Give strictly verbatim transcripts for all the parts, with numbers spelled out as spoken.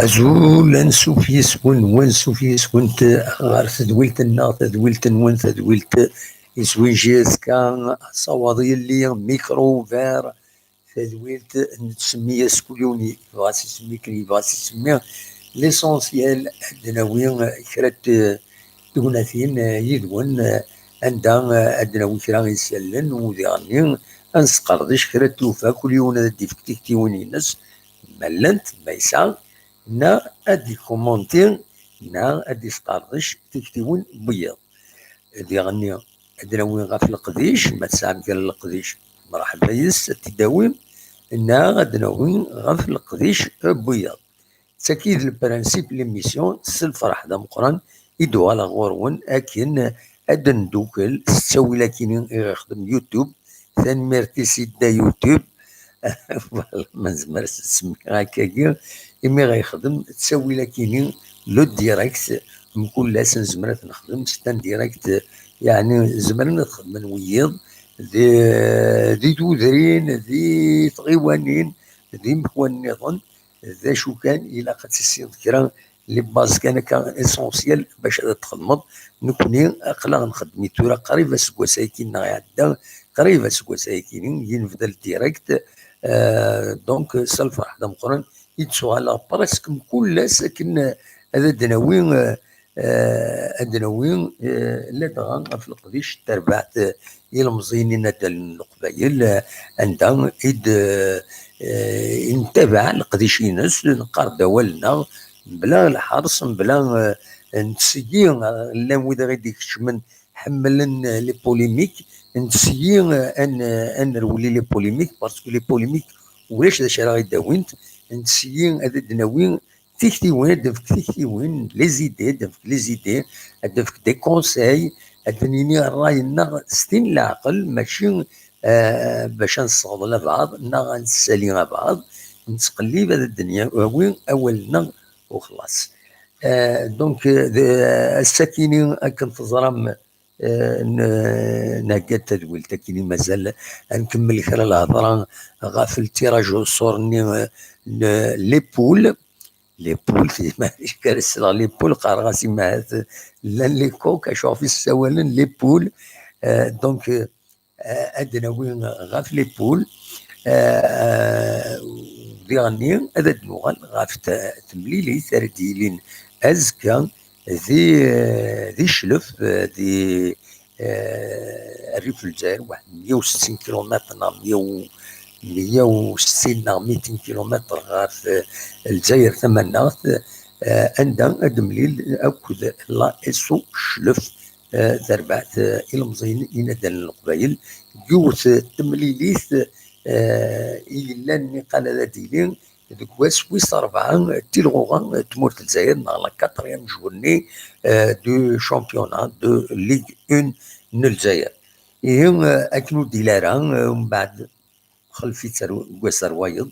Azul, ansuf yes-wen, wansuf yes-went ɣer tedwilt-nneɣ, tadwilt-nwen, tadwilt iswi J S K, asawaḍ yelli, micro ouvert, tadwilt nettsemmi-as kul yiwen yebɣa s isemmi, kra yebɣa s isemmi. L'essentiel, ad d-nawi kra n t-, tegnatin yid-wen, anda ad d-nawi kra isallen, u diɣenni ad nesqerdec kra n tlufa, kul yiwen ad d-ifk tiktiwin-ines, ma llant, ma yesɛa, neɣ ad d-ikumanti, neɣ ad d-isqerdec tiktiwin n wiyaḍ. Diɣenni, ad d-nawi ɣef leqdic, ma tesɛam kra n leqdic, mṛeḥba yes-s, ad t-id-tawim, neɣ ad d-nawi ɣef leqdic n wiyaḍ. D tagi i d le principe n l'émission, s lferḥ d ameqqran i d-uɣaleɣ ɣur-wen akken ad d-neddukel s ttawil akkin i ɣ-ixdem YouTube. Tanemmirt i Sidda YouTube. Voilà, ma nezmer ad s-nsemmi akkagi, imi ɣ-ixdem ttawil akkin le direct, mkul ass nezmer ad t-nexdem, c'est un direct, yeɛni zemren ad xedmen wiyiḍ di, di tudrin, di tɣiwanin, di mekwan nniḍen. D acu kan, ilaq ad tissineḍ kra les bases kan akka essentiel bac ad txedmeḍ. Nekni aql-aɣ nxeddem i tura qrib aseggas ayaki neɣ iɛedda, qrib aseggas ayaki i nebda le direct. Euh, donc, s lferḥ d ameqqran i d-ttuɣaleɣ presque mkul ass akken ad d-nawi, euh, euh, ad d-nawi, euh, ladɣa ɣef leqdic n terbaɛt, euh, ilemẓiyen inaddalen n Leqbayel, euh, anda i d, euh, euh, i nettabaɛ leqdic-ines, neqqar-d awal-nneɣ, mebla lḥers, mebla, euh, nettseyyi, euh, llan wid i ɣ-id-ikeččmen ḥemmlen, euh, les polémiques, nettseyyi, euh, ad n-, ad nerwel i les polémiques, parce que les polémiques ulac d acu ara ɣ-id-awint, nettseyyi ad d-nawi tiktiwin, ad d-nefk tiktiwin, les idées, ad d-nefk les idées, ad d-nefk des conseils, ad d-nini ṛṛay-nneɣ s tin leɛqel, mačči, euh, bac ad nesseɣḍel abaɛḍ, neɣ ad nessali abaɛḍ, nettqellib ad d-nawi awal-nneɣ u xlaṣ. Euh, donc, euh, d, ass-akini, akken teẓram, euh, n-, nhegga-d tadwilt akkin i mazal ad nkemmel kra lhedra ɣef le tirage au sort-nni, euh, n les poules. Les poules, maɛlic kan ssneɣ les poules, qqareɣ-as i mahat llan les coqs, acu ɣef i s-ssawalen les poules. Euh, donc, euh, ad d-nawi ɣef les poules, euh, diɣenni ad d-nuɣal ɣef t-, temlilit ara d-yilin azekka di, di Cclef, di, eh, rrif n Lezzayer, waḥed meyya u settin kilumitr neɣ meyya u, meyya u settin neɣ mitin kilumitr ɣef, eh, Lezzayer tamaneɣt, eh, anda ad nemlil akked l'A S O Cclef, eh, tarbaɛt, eh, ilemẓiyen inaddalen n Leqbayel, yiwet n temlilit, eh, i yellan niqal ad d-tili deg wass wis ṛebɛa n tilɣuɣa n tmurt n Lezzayer, neɣ la quatrième journée, euh, du championnat de Ligue un n Lezzayer. Ihi, euh, akken ur d-yili ara, euh, mbeɛd xlef-itt ar-, deg wass ar wayeḍ,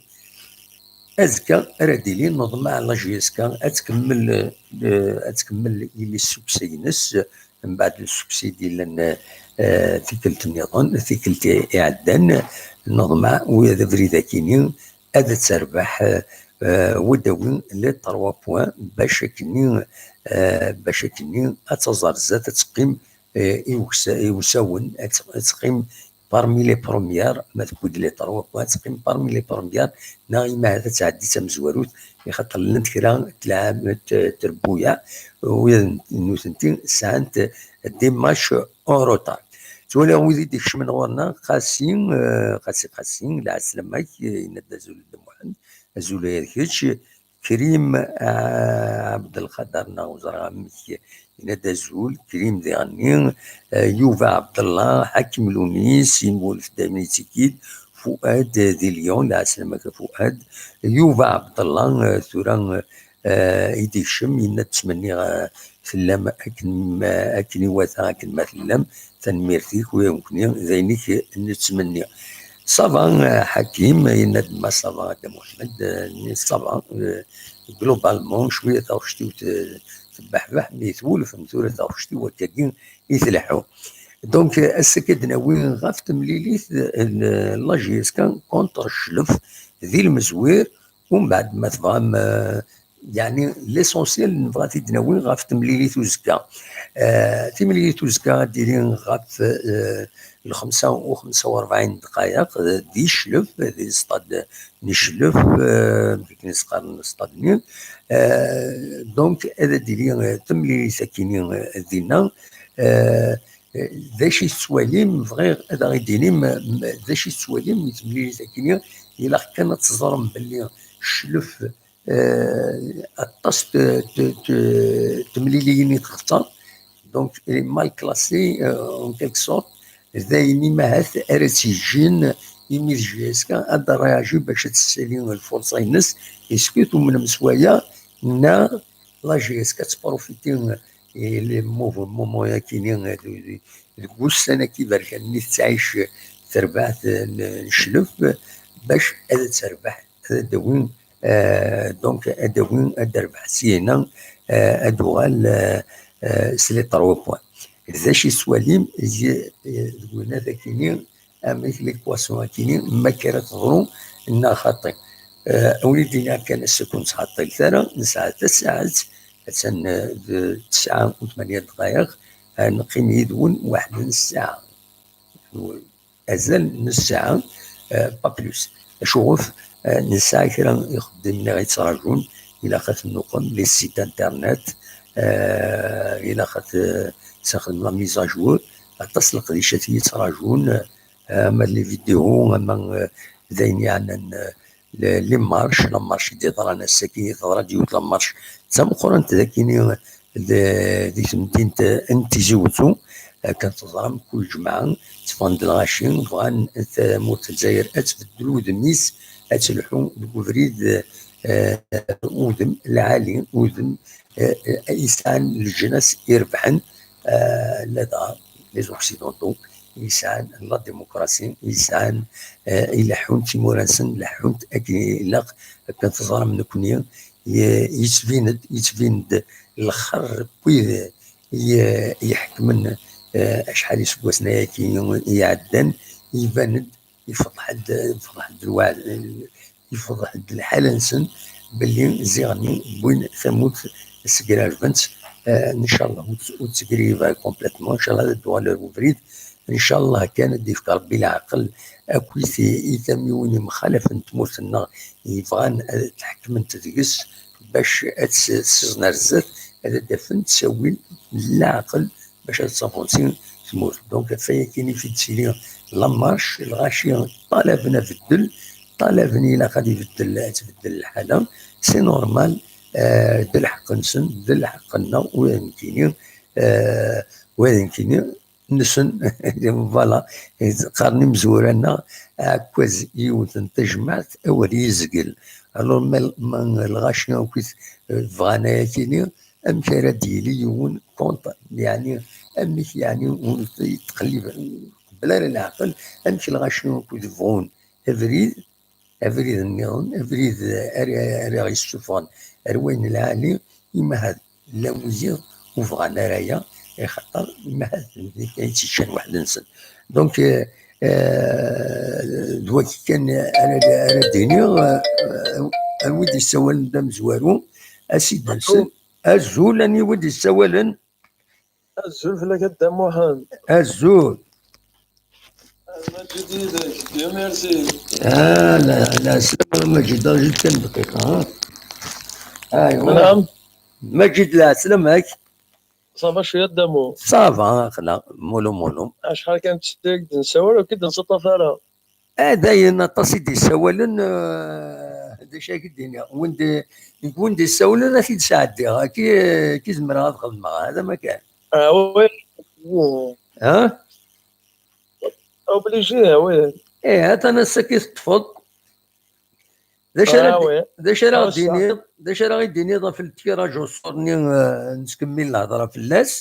azekka ara d-ilin neḍmeɛ la J S K ad tkemmel, euh, ad tkemmel i les succès-ines, mbeɛd le succès i d-yellan, euh, tikkelt nniḍen, tikkelt i-, iɛeddan, neḍmeɛ ula d abrid akini ad terbeḥ, euh, waddawi les trois points bac akkenni, euh, bac akkenni ad taẓ ar zdat, ad teqqim, euh, i uksa-, i usawen, ad t-, ad teqqim parmi les premières, ma tewwi-d les trois points, ad teqqim parmi les premières, neɣ imahat ad tɛeddi d tamezwarut, ixaṭer llant kra n tla-, t-, trebbuyaɛ, ula d nutenti sɛant des matchs en retard. Ttwaliɣ wid i d-ikecmen ɣur-neɣ, Qasi, eh, Qasi, Qasi, lɛeslama-k, eh, yenna-d azul a Dda Muḥend, azul ula d kečč, Krim, eh, Ɛebdelqader, neɣ ur ẓriɣ amek, yenna-d azul, Krim diɣenni, eh, Yuba Ɛebdellah, Ḥakim Lunis, Imwulef Daymi Tsikid, Fuad, eh, di Lyon, lɛeslama-k a Fuad, Yuba Ɛebdellah, eh, tura, eh, eh, i d-ikcem, yenna-d ttmenniɣ, eh, fell-am akken ma, akken iwata, akken ma tellam, tanemmirt-ik, ula d nekkni, d ayen i k-nettmenni. Ça va, eh, Ḥakim, yenna-d ma ça va, a Dda Muḥend, eh, ça va, eh, globalement, cwiya taɣect-iw te-, tebbeḥbeḥ, mi twulfem tura taɣect-iw akkagi i tleḥḥu. Donc, eh, ass-agi ad d-nawi ɣef temlilit, eh, n la J S K contre Cclef di Lmezwir, umbeɛd ma tebɣam, eh, yeɛni l'essentiel nebɣa ad t-id-nawi ɣef temlilit uzekka. Eh, timlilit uzekka ad d-tili ɣef, eh, lxemsa u xemsa u rebɛin dqayeq, eh, di Cclef, di stad n Cclef, eh, akken i s-qqaren stad-nni. Eh, donc, ad d-tili, eh, temlilit akkin, eh, dinna. Eh, eh, d acu i tettwalim? Bɣiɣ ad aɣ-id-tinim, eh, d acu i tettwalim di temlilit akkin? Ilaq kan ad teẓrem belli Cclef, eh, aṭas n t-, t-, t-, temliliyin i txeṣṣer. Donc, il est mal classé, euh, en quelque sorte. D ayen imahat ara tt-yeǧǧin imi d J S K ad d-réagi bac ad tessali lfurṣa-ines. Est-ce que tumnem s waya, neɣ la J S K ad tprofiti, eh, les mouvements-agi, eh, deg wussan-agi iberkanen i tettɛic terbaɛt n, n Cclef, bac ad terbeḥ, ad d-tawi, eh, donc, ad d-tawi, ad d-terbeḥ syin-a, eh, ad d-tuɣal, eh, eh, s les trois points. D acu i tettwalim, eh, deg winat-agi, amek l'équation-agi, ma akka ara teḍru neɣ xaṭi? Eh, a wen-d-iniɣ kan, ass-a ur nettɛeṭṭilet ara, nesɛa tasaɛet, attan, eh, d tesɛa u tmanya dqayeq, eh, neqqim yid-wen waḥed n ssaɛa. Azal n ssaɛa, eh, pas plus. Acuɣef, eh, nesɛa kra ixeddimen i ɣ-yettraǧun, ilaq ad ten-nuqem, les sites internet, eh, ilaq ad, eh, s-nexdem la mise à jour, aṭas n leqdicat i yettraǧun, eh, ama d les vidéos, ama, eh, d ayen yeɛnan, eh, les, les marches, la marche i d-yeḍran ass-agi, teḍra-d yiwet la marche d tameqqrant dagi, d, di temdint n Tizi Wezzu, akken teẓram, kul ǧemɛa tteffɣen-d lɣaci, bɣan tamurt n Lezzayer ad tbeddel udem-is, ad telḥu deg ubrid, eh, udem lɛali, udem, eh, eh, yesɛan leǧnas irebḥen, eh, ladɣa les occidentaux, yesɛan la démocratie, yesɛan, eh, ileḥḥun timura-nsen, leḥḥunt akken ilaq, akken teẓram nekkni, ye-, yettbin-d, yettbin-d lxer n wid ye-, iḥekmen, eh, acḥal iseggasen ayagi iɛeddan, iban-d, ifeḍḥ-d, ifeḍḥ-d lwaɛd, ifeḍḥ-d lḥal-nsen, belli ziɣen wwin tamurt, ssegrarben-tt, eh, ncallah ur tt-, ur tt-ssegribin complètement, ncallah ad d-tuɣal ar ubrid, ncallah kan ad d-yefk Rebbi leɛqel akkit i, i tamiwin imxalafen n tmurt-nneɣ yebɣan ad ḥekment deg-s, bac ad s-, ssiẓen ar zdat, ad d-afen ttawil n leɛqel bac ad tṣafunsi tmurt. Donc, ɣef wayagi i d-tettili la marche, lɣaci ṭalaben abeddel, ṭalaben ilaq ad ibeddel, ad tbeddel lḥala. C'est normal, eh, d lḥeqq-nsen, d lḥeqq-nneɣ, ula d nekkini, eh, ula d nekkini, nsen, voilà, qqaren imezwura-nneɣ, aɛekkaz yiwet n tajmaɛt, awer yezgel. Alors, ma, ma lɣaci akkit, eh, bɣan ayakini, amek ara d-yili yiwen contre, yeɛni, amek, yeɛni, ur yettqellib, qbel ara leɛqel, amek lɣaci akkit bɣun abrid, abrid nniḍen, abrid ara, ara ɣ-yessufɣen ar wayen lɛali, imahat llan wiyiḍ ur bɣan ara aya, ixaṭer imahat d nitni kan i tt-yeččan weḥd-nsen. Donc, euh, euh, d wagi kan ara, ara d-iniɣ, euh, euh, anwa i d-yessawalen d amezwaru, a s-id-nsen. Azul, aniwa i d-yessawalen? Azul fell-ak a Dda Muḥend. Azul. Maǧid yid-k, Dieu merci. Ah, la, la, slama Maǧid, aǧǧ-d kan dqiqa, ha? Aywa. Naam. Maǧid, la, slama-k. Ça va cwiya, Dda Mu? Ça va, aql-aɣ, mollo mollo. Acḥal kan d-nessawal, ur k-id-nettaṭṭaf ara. Ah, dayen, aṭas i d-yessawalen, eh, d acu ara k-id-iniɣ? Win d-, deg win d-yessawalen ad t-id-sɛeddiɣ, akka, akka zemreɣ ad xedmeɣ, hada ma kan. Ah, oui. Ha? Obligé, ah, oui. Eh, atan ass-agi teṭṭfeḍ. D acu ara, ah, d-, oui, d acu ara, ah, ɣ-d-tiniḍ, d acu ara ɣ-d-tiniḍ ɣef le tirage au sort-nni, eh, nettkemmil lehḍra fell-as,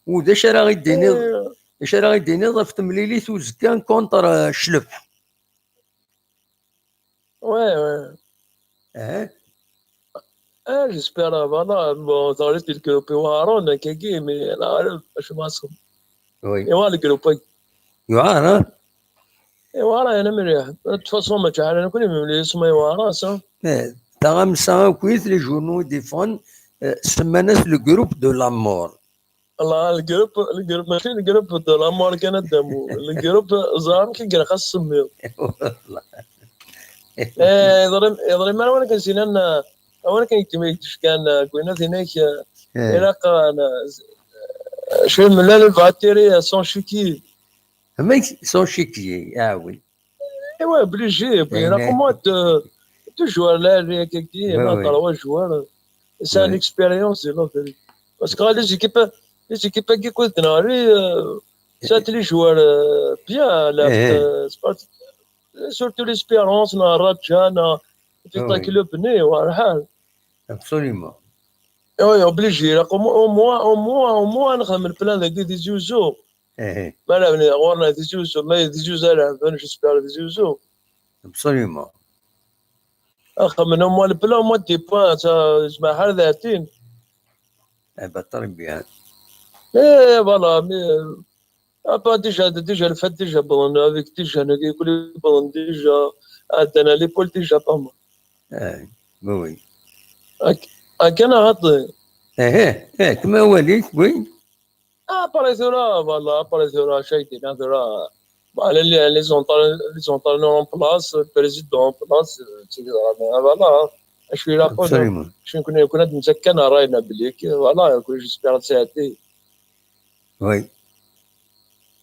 u d acu ara ɣ-d-tiniḍ, eh, d acu ara ɣ-d-tiniḍ ɣef temlilit uzekka contre, eh, Cclef? Ouais, ouais. Eh? Ah, j'espère, euh, voilà, bon, dans les quelques pays, Aaron, Kagi, mais là, je m'en souviens. Oui. Et voilà, le groupe. Yewɛer, hein? Et voilà, il y en a mille. De toute façon, ma tɛala, nous connaissons les semaines, voilà, ça. Eh, taɣamsa akkit, les journaux i d-yeffɣen, eh, semman-as le groupe de la mort. Allah, le groupe, le groupe, mačči le groupe de la mort kan, a Dda Mu. Le groupe, ẓer amek i ilaq ad s-semmiḍ. Eh, yeḍri, yeḍri mi ara wan akken s-inan, eh, wan akken yeddem-, yedfkan, eh, deg winna tin-ik, eh, eh, ilaq, eh, na-, eh, cwi mlal lbatiri, eh, sans chiquier. Amek? Sans chiquier, ah oui. Eh ouais, obligé. Puis, il y en a, eh, comment de, deux joueurs là, les, qui, qui, oui, là, oui, trois joueurs, euh, c'est, oui, une expérience, c'est l'autre. Parce que les équipes, les équipes qui coûtent, euh, c'est les joueurs, euh, bien, là, eh, eh, euh, c'est pas, surtout l'Espérance, na Raja, na, c'est, ah, un oui, club né, voilà. Absolument. Eh oui, obligé. Là, comme au moins, au moins, au moins, on a le plan de Tizi Ouzou. Eh, eh. Ma la, ɣur-neɣ Tizi Ouzou, ma d Tizi Ouzou ara lɛebben, j'espère Tizi Ouzou. Absolument. Axxam-nni, au moins, le plan, au moins, des points, ça, jmeɛ ḥal d ɛettin. Eh ben, très bien. Eh, voilà, mais, euh, ah, pas déjà, déjà, le fait, déjà, bon, avec déjà, on a calculé, bon, déjà, ah, dans l'épaule, déjà, pas mal. Eh, oui, oui. Ak-, akken a Haṭi. Eh, eh, eh, kma wali, oui. Ah, après tura, voilà, après tura, acu ay d-yenna tura. Bon, les, les, les entraîneurs, les entraîneurs en place, le président en place, euh, et cetera. Mais, ah, voilà, acu ilaq, absolument, acu nekkni, nekkni ad nettak kan ṛṛay-nneɣ belli, voilà, que j'espère ad tɛeddi. Oui.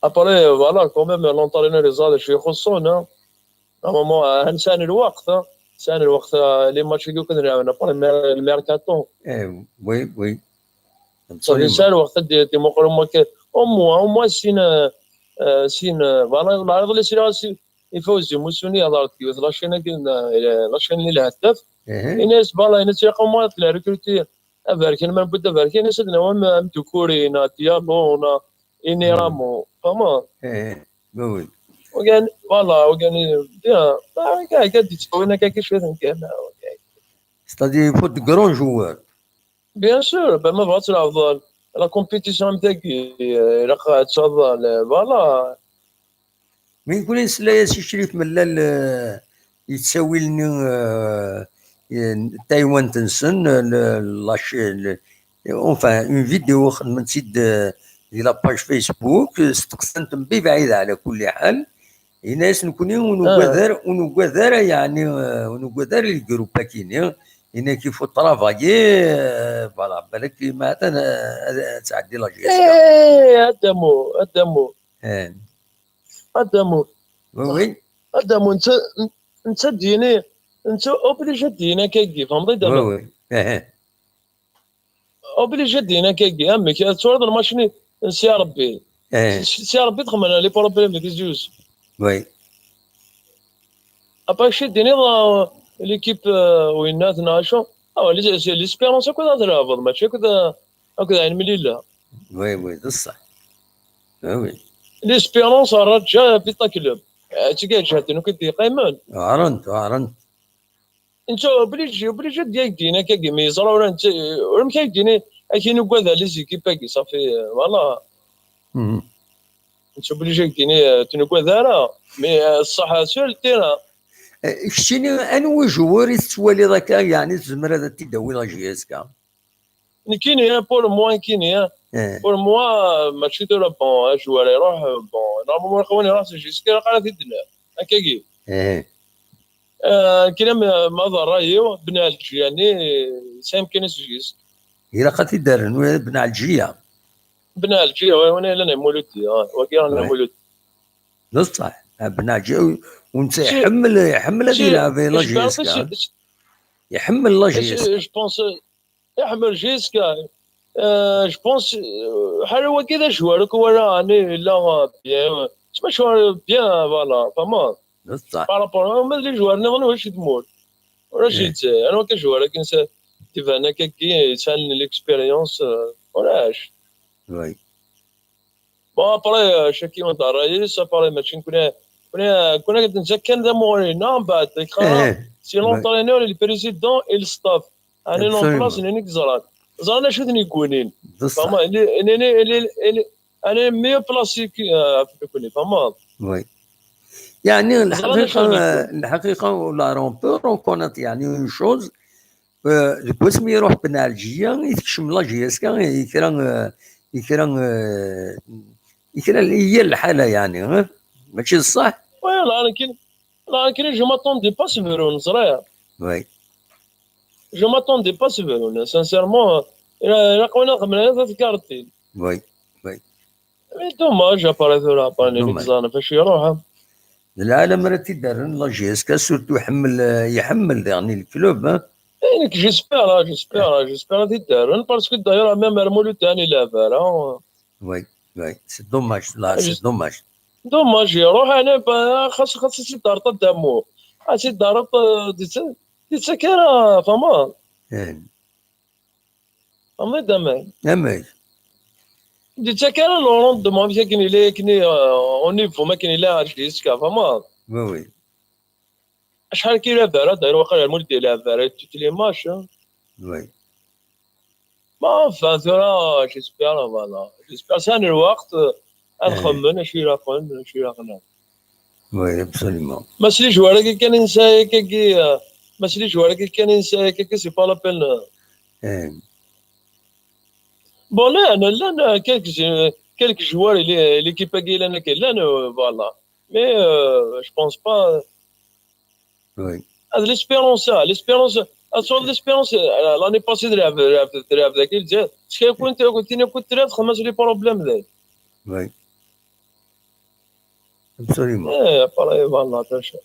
Après, voilà, quand même, l'entraîneur yeẓra d acu ixuṣṣen, hein. Normalement, euh, sɛan lweqt, hein. Sɛan lweqt, euh, les matchs-agi akk ad lɛeben, après le mer-, le mercato. Eh, oui, oui. Ṣafi, absolument, sɛan lweqt ad d-, d-imuqel au moins que, au moins, au moins sin, euh, euh, sin, euh, voilà, la, la, la, la, si, il faut aussi, Musuni, alors, la chaîne-agi, euh, la chaîne-nni Lheddaf. Eh. Ini-as, voilà, ini-as, ilaq au moins ad recruter aberkan, ma newwi-d aberkan, ini-as ad nawi am, am Doucouré, na Diallo, na Ini Ramo, fehmeḍ? Eh, eh, oui, oui. Ugan, voilà, ugan, bien. Ah, kay, kay, d-yettawin akka, akka, cwiṭ n kan, ah, okay. C'est-à-dire, il faut de grands joueurs. Bien sûr, ben, ma bɣa ad tleɛbeḍ la compétition am tagi, eh, ilaq ad tesɛuḍ, eh, voilà. Mi nekkni nesla-as i Crif Mellal, eh, yettawil-nni, eh, eh, taywant-nsen, eh, le, la ch-, le, enfin, une vidéo xedmen-tt-id, eh, di la page Facebook, eh, steqsan-t Mbi Bɛid ɛla kulli ḥal. Yenna-yas nekkni ur nugad ara, ur nugad ara, yeɛni, eh, ur nugad ara le groupe-agi-nni. Yenna-k il faut travailler, eh, voilà, balak ma atan, eh, ad, ad tɛeddi la J S K. Eh, a Dda Mu, a Dda Mu. Eh. A Dda Mu. Oui, oui. A Dda Mu, netta, netta d-yini, netta obligé d-yini akkagi, fehmeḍ-id? Oui, oui. Eh, eh. Obligé d-yini akkagi, amek, ad twaliḍ lmac-nni n Si Ṛebbi. Eh. Si, Si Ṛebbi txemmen les problèmes di Tizi Ouzou. Oui. Après, kečč d-tiniḍ, euh, l'équipe, euh, winnat neɣ acu. Ah, les, les, l'Espérance akked ad tleɛbeḍ, mačči akked, euh, akked Ɛin Melilla. Oui, oui, d ṣṣeḥ. Ah, oui. L'Espérance, Raja, Vita Club. Eh, d tigaǧatin akk i d-yeqqimen. Ɛerent, ɛerent. Netta obligé, obligé d-yak-d-yini akkagi, mi yeẓra ula netta, ur amek ay d-yini, ak-yini ugad ar les équipes-agi, ṣafi, euh, voilà. Mhm. Netta obligé ak-d-yini, euh, ur ten-ugad ara, mais, euh, ṣṣeḥ sur le terrain. Eh, keččini, anwa joueur i tettwaliḍ akka, yeɛni tezmer ad t-id-tawi la J S K? Nekkini, hein, pour moi, nekkini, hein. Eh. Pour moi, euh, mačči tura, bon, un joueur iruḥ, euh, bon, normalement, ur iqwan iruḥ s J S K, ilaq ara t-id-nerr. Akkagi. Eh. Eh, nekkini, ma, ma d ṛṛay-iw, Ben Ɛelǧiya-nni, sɛim kan s J S K. Ilaq ad t-id-rren, Ben Ɛelǧiya. Benaɛǧi, wi-, wina yellan Muludi, ah, wagi yellan Muludi. D ṣṣeḥ. Benaɛǧi, u netta iḥemmel, iḥemmel ad yelɛeb la J S K. Iḥemmel la J S K. Je pense, iḥemmel J S K. Euh, je pense, euh, ḥala wagi d ajwar akk wala, ɛni yella, euh, bien, c'est pas joueur bien, voilà, fehmeḍ? D ṣṣeḥ. Par rapport, ma d les joueurs nniḍen ulac i tmurt. Ulac i Lezzayer. Anwa akka joueur akken s-, d-iban akkagi, yesɛan l'expérience, euh, ulac. Oui. Bon, après, euh, chacun a ṛṛay-is, après, mačči nekni, nekni, nekni ad nzak kan d amuɣal-nneɣ, mbeɛd, si l'entraîneur, le président et le staff. Ɛni en place, nini i yeẓran. Ẓran acu i ten-yeggunin. Fehmeḍ? Ɛni, ɛni, ɛni, ɛni mieux placé que, euh, ɣef nekni, fehmeḍ? Oui. Yeɛni, lḥaqiqa, lḥaqiqa, on peut reconnaître, yeɛni, une chose, euh, deg wasmi iruḥ Benaɛǧiya, i tekcem la J S K, i kra, euh, i kra, euh, i kra, i yal lḥala, yeɛni, eh? Mačči d ṣṣeḥ? Oui, la, nekni, la, nekni, je m'attendais pas s Verona, ẓriɣ. Oui. Je m'attendais pas s Verona, sincèrement, ilaq win ad xedmen aya takarḍin. Oui, oui. Mais dommage, après tura, après, dommage. Nini ẓran ɣef acu iruḥ, hein. D lɛalam ara t-id-rren la J S K, surtout iḥemmel, iḥemmel diɣen le club, hein. Eh, nekk j'espère, ah, j'espère, ah, j'espère ad t-id-rren, parce que d'ailleurs, même ar Mulud ur ilɛib ara. Oui, oui, c'est dommage, là, c'est dommage. Dommage, iruḥ, ɛni, ba, xas, xas ad t-id-terreḍ a Dda Muḥ. Ad t-id-terreḍ, euh, di tsa-, di tsa kra, fehmeḍ? Eh. Fehmeḍ, amek? Amek? Di tsa kra le rendement, amek akken yella, akken, euh, au niveau, amek akken yella ar J S K, fehmeḍ? Oui, oui. Acḥal akka ilɛib ara, d'ailleurs, waqila ar Mulud ur ilɛib ara toutes les matchs, hein. Oui. Ma, enfin, tura, j'espère, voilà. J'espère, sɛan lweqt, euh, ad xemmen acu ilaqen, acu ilaqen. Oui, absolument. Ma s les joueurs-agi kan i nesɛa akkagi, euh, ma s les joueurs-agi kan i nesɛa akkagi, c'est pas la peine, euh. Eh. Bon, llan, llan, euh, quelques, euh, quelques joueurs, l-, l'équipe-agi, llan, llan, euh, voilà. Mais, euh, je pense pas, euh, Oui. Ad l'Espérance, ah, l'Espérance, ad tesɛuḍ l'Espérance, euh, l'année passée, tleɛɛeb, tleɛɛeb, tleɛɛeb dagi, Lezzayer. Ttxil-kent, akk, tin akk tleɛɛeb, txemmem-as les problèmes, dagi. Oui. Absolument. Eh, pareil, voilà, d acu.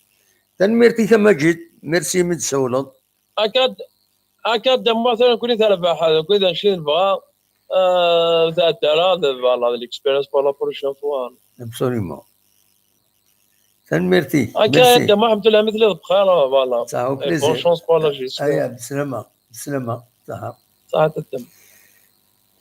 Tanemmirt-ik a Maǧid. Merci imi d-tsawleḍ. Akka, akka, d amu, atan nekkni terbeḥ, nekkni d acu i nebɣa, euh, tɛedda ara, d, voilà, d l'expérience pour la prochaine fois. Absolument. Tanemmirt-ik. Akka, merci. Dda Muḥ, ḥemdullah, mi telliḍ bxir, voilà. Saha, au plaisir. Et bonne chance pour la gestion. Aya, bislama, bislama. Saha. Saha, tatem.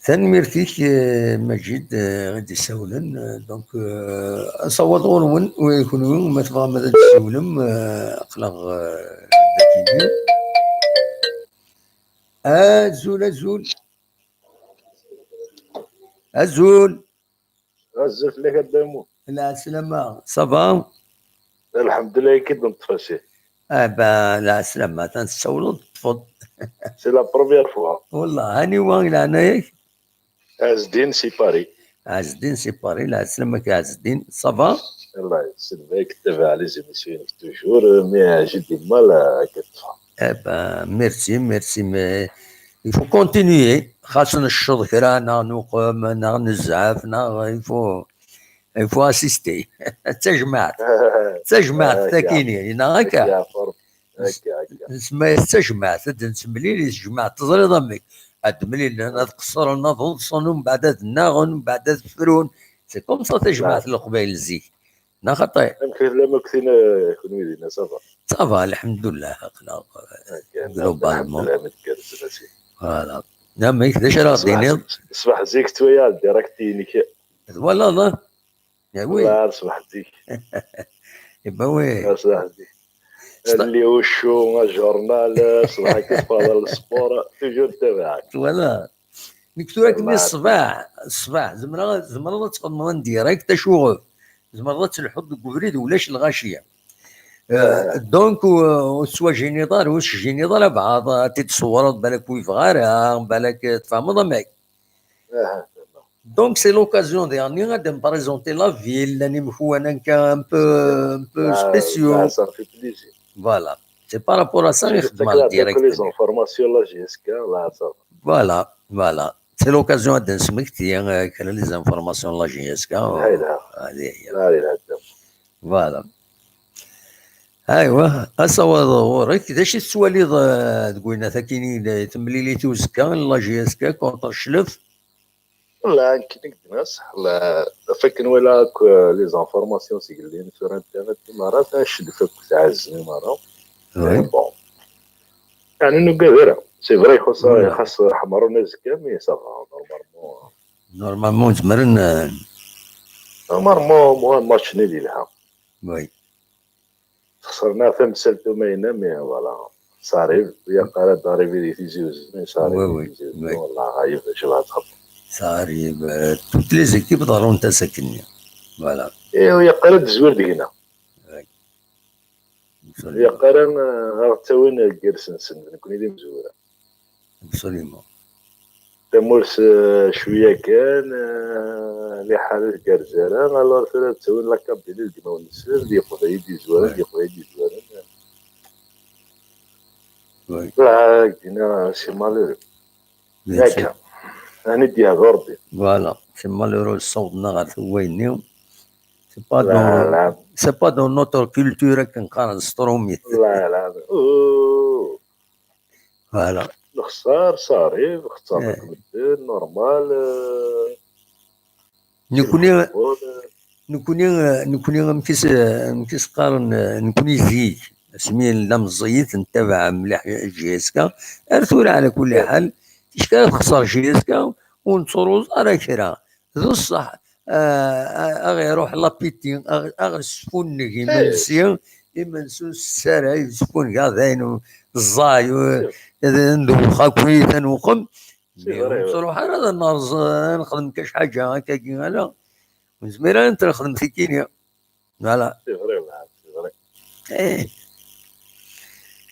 Tanemmirt-ik, eh, Maǧid, eh, i d-isawlen. Eh, donc, eh, asawaḍ ɣur-wen, u kunwi, ma tebɣam ad d-tessiwlem, eh, aql-aɣ, eh, dagi. Azul, azul. Azul. Azul fell-ak a Dda Muḥ. Lɛeslama, ça va? Lḥemdullah, i k-id-neṭṭef a Sidi. Ah ben, lɛeslama, atan tessawleḍ, teṭṭfeḍ. C'est la première fois. Wallah, aniwa i leɛnaya-k? Ɛezdin si Paris. Ɛezdin si Paris, lɛeslama-k a Ɛezdin, ça va? Allah yesselmek, tabaɛ les émissions-inek toujours, mais j'ai du mal à k-id-ṭṭfeɣ. Eh ben, merci, merci, mais il faut continuer. Xas necceḍ kra, neɣ nuqem, neɣ nezɛef, neɣ il faut, il faut assister. D tajmaɛt. D tajmaɛt, ah, takini, neɣ akka? Akka, akka. Nsemma-yas d tajmaɛt, ad nettemlil i tejmaɛt. Teẓriḍ amek? Ad mlilen, ad qeṣṣren, ad ḍḍsen, umbeɛd ad nnaɣen, umbeɛd ad frun. C'est comme ça tajmaɛt n Leqbayel zik. Neɣ xaṭi? Amek tellam akk tin, eh, kunwi dinna, ça va? Ça va, lḥemdullah, aql-aɣ, eh, globalement. Voilà. Amek, d acu ara ɣ-d-tiniḍ? Ṣṣbeḥ zik ttwaliɣ direct-inek. Twalaḍ, ah? Ah oui. Ṣṣbeḥ zik. Eh ben oui. Ṣṣbeḥ zik. Alli uccu, ajurnal, ṣṣbeḥ akka teffɣeḍ ɣer le sport, toujours tabaɛek. Twalaḍ? Nekk tura akken ṣṣbeḥ, ṣṣbeḥ, zemreɣ, zemreḍ ad txedmeḍ en direct, acuɣef? Zemreḍ ad telḥuḍ deg ubrid, ulac lɣaci. Euh, donc, ur, ur tettwajiniḍ ara, ur tejjiniḍ ara, bɛaḍ ad t-id-tṣewwreḍ, balak ur yebɣi ara, balak, tfehmeḍ amek? Donc, c'est l'occasion dernière de me présenter la ville, un peu, un peu spécial. Ça fait plaisir. Voilà. C'est par rapport à ça que je demande directement. Les informations, la J S K, là, ça va. Voilà, voilà. C'est l'occasion ad d-nesmekti, euh, kra les informations n la J S K. Lha, lha. Allez, Lha, lha, lha. Voilà. Aywa, asawaḍ ɣur-k, d acu i tettwaliḍ, euh, deg winat akkin i temlilit uzekka n la J S K contre Cclef? Wala, nekk nekk d-nas, la, ɣef akken wala akk, euh, les informations seg lin sur internet, i mara, ta Cclef akk tɛezzen i mara. Oui. Bon. Yeɛni nugad ara. C'est vrai, ixuṣṣ, ixuṣṣ ḥemrun azekka, mais ça va, normalement. Normalement, zemren, euh, Normalement, moi, match nul yelha. Oui. Xesrna tamsalt umayna, mais voilà. Ça arrive, il y a pas d'arrivée des Tizi Ouzou, mais ça arrive. Oui, oui, Tizi Ouzou, oui. Wallah, arrive, je vais attraper. Ça arrive, euh, toutes les équipes ḍerrunt-as akkenni. Voilà. Et il y a pas de joueur de Guinée. Absolument. Il y a pas de, euh, ɣer ttawin deg iles-nsen, d nekkni d imezwura. Absolument. Tamurt, euh, cwiya kan, euh, liḥala tgerrez ara, alors tura ttawin la Kabylie deg imawen-nsen, d Iqbayel d izwaren, d Iqbayel d izwaren. Oui. Là, Guinée, c'est malheureux. Bien sûr. Akka. Ani d-yehdu Rebbi. Voilà. C'est malheureux, ssawḍen ɣer tugga-nni. C'est pas Là, dans, là. C'est pas dans notre culture akken qqaren s trumit. Là, là. Oh. Voilà. Lexsar, ça arrive, xeṣren Eh. akk medden, normal. Euh, Nekkni, bon, euh, nekkni, nekkni amek i s-, amek i s-qqaren, nekkni zik, asmi nella meẓẓiyit, nettabaɛ mliḥ J S K, ar tura ɛla kulli ḥal, ticki ara texṣer J S K, ur nettruẓ ara kra. D ṣṣeḥ, ah, ah, ad iruḥ lapiti, ad, ad sfunneg imensi, imensi ur nessara, yesfunneg dayen ẓẓay, u-, d, ndewwex akk, ad newxem. C'est Mais ur vrai, nettruḥ ara ad nerẓ, ad nexdem kac ḥaǧa akkagi, ala. Ur nezmir ara ad nexdem tikini. Voilà. C'est vrai, là, c'est vrai. Eh,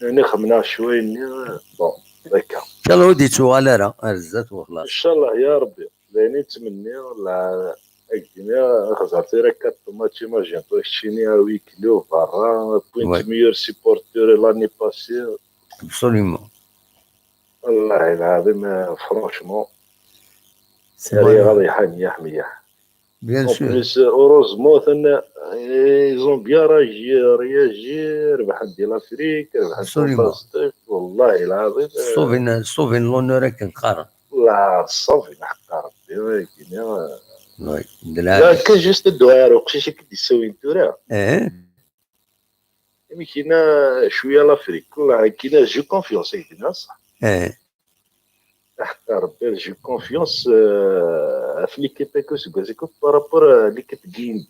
Ani xemneɣ cwiya-nni, bon, d'accord. Inchallah ur d-yettuɣal ara ar zdat, wexlaṣ. Inchallah, ya Rebbi. D ayen i ttmenniɣ, la, agdini, xẓer tira quatre matchs, imagine-toi, keččini à huis clos, berra, point Ouais. Meilleur supporter l'année passée. Absolument. Wallahi lɛaḍim, euh, franchement, C'est rriɣ vrai. Ad iḥan mliḥ mliḥ. Bien En sûr. Plus, euh, heureusement, euh, ils ont bien réagi, réagi, rebḥen di l'Afrique, rebḥen Absolument. Fantastique, wallahi lɛaḍim, euh, Ṣṣubin, ṣṣubin l'honneur akken qqaren. la ṣṣubin ḥeqqa Rebbi, wagini, euh, Oui, d la lɛali. Kan juste dduɛa ar uqcic i k-d-issawin tura. Eh, Amek yenna cwiya l'Afrique, wallahi, akken j'ai confiance, akken, ah, ṣṣeḥ. eh, Ḥeqqa Rebbi, j'ai confiance, euh, ɣef l'équipe-agi useggas-agi par rapport à l'équipe n Guinée.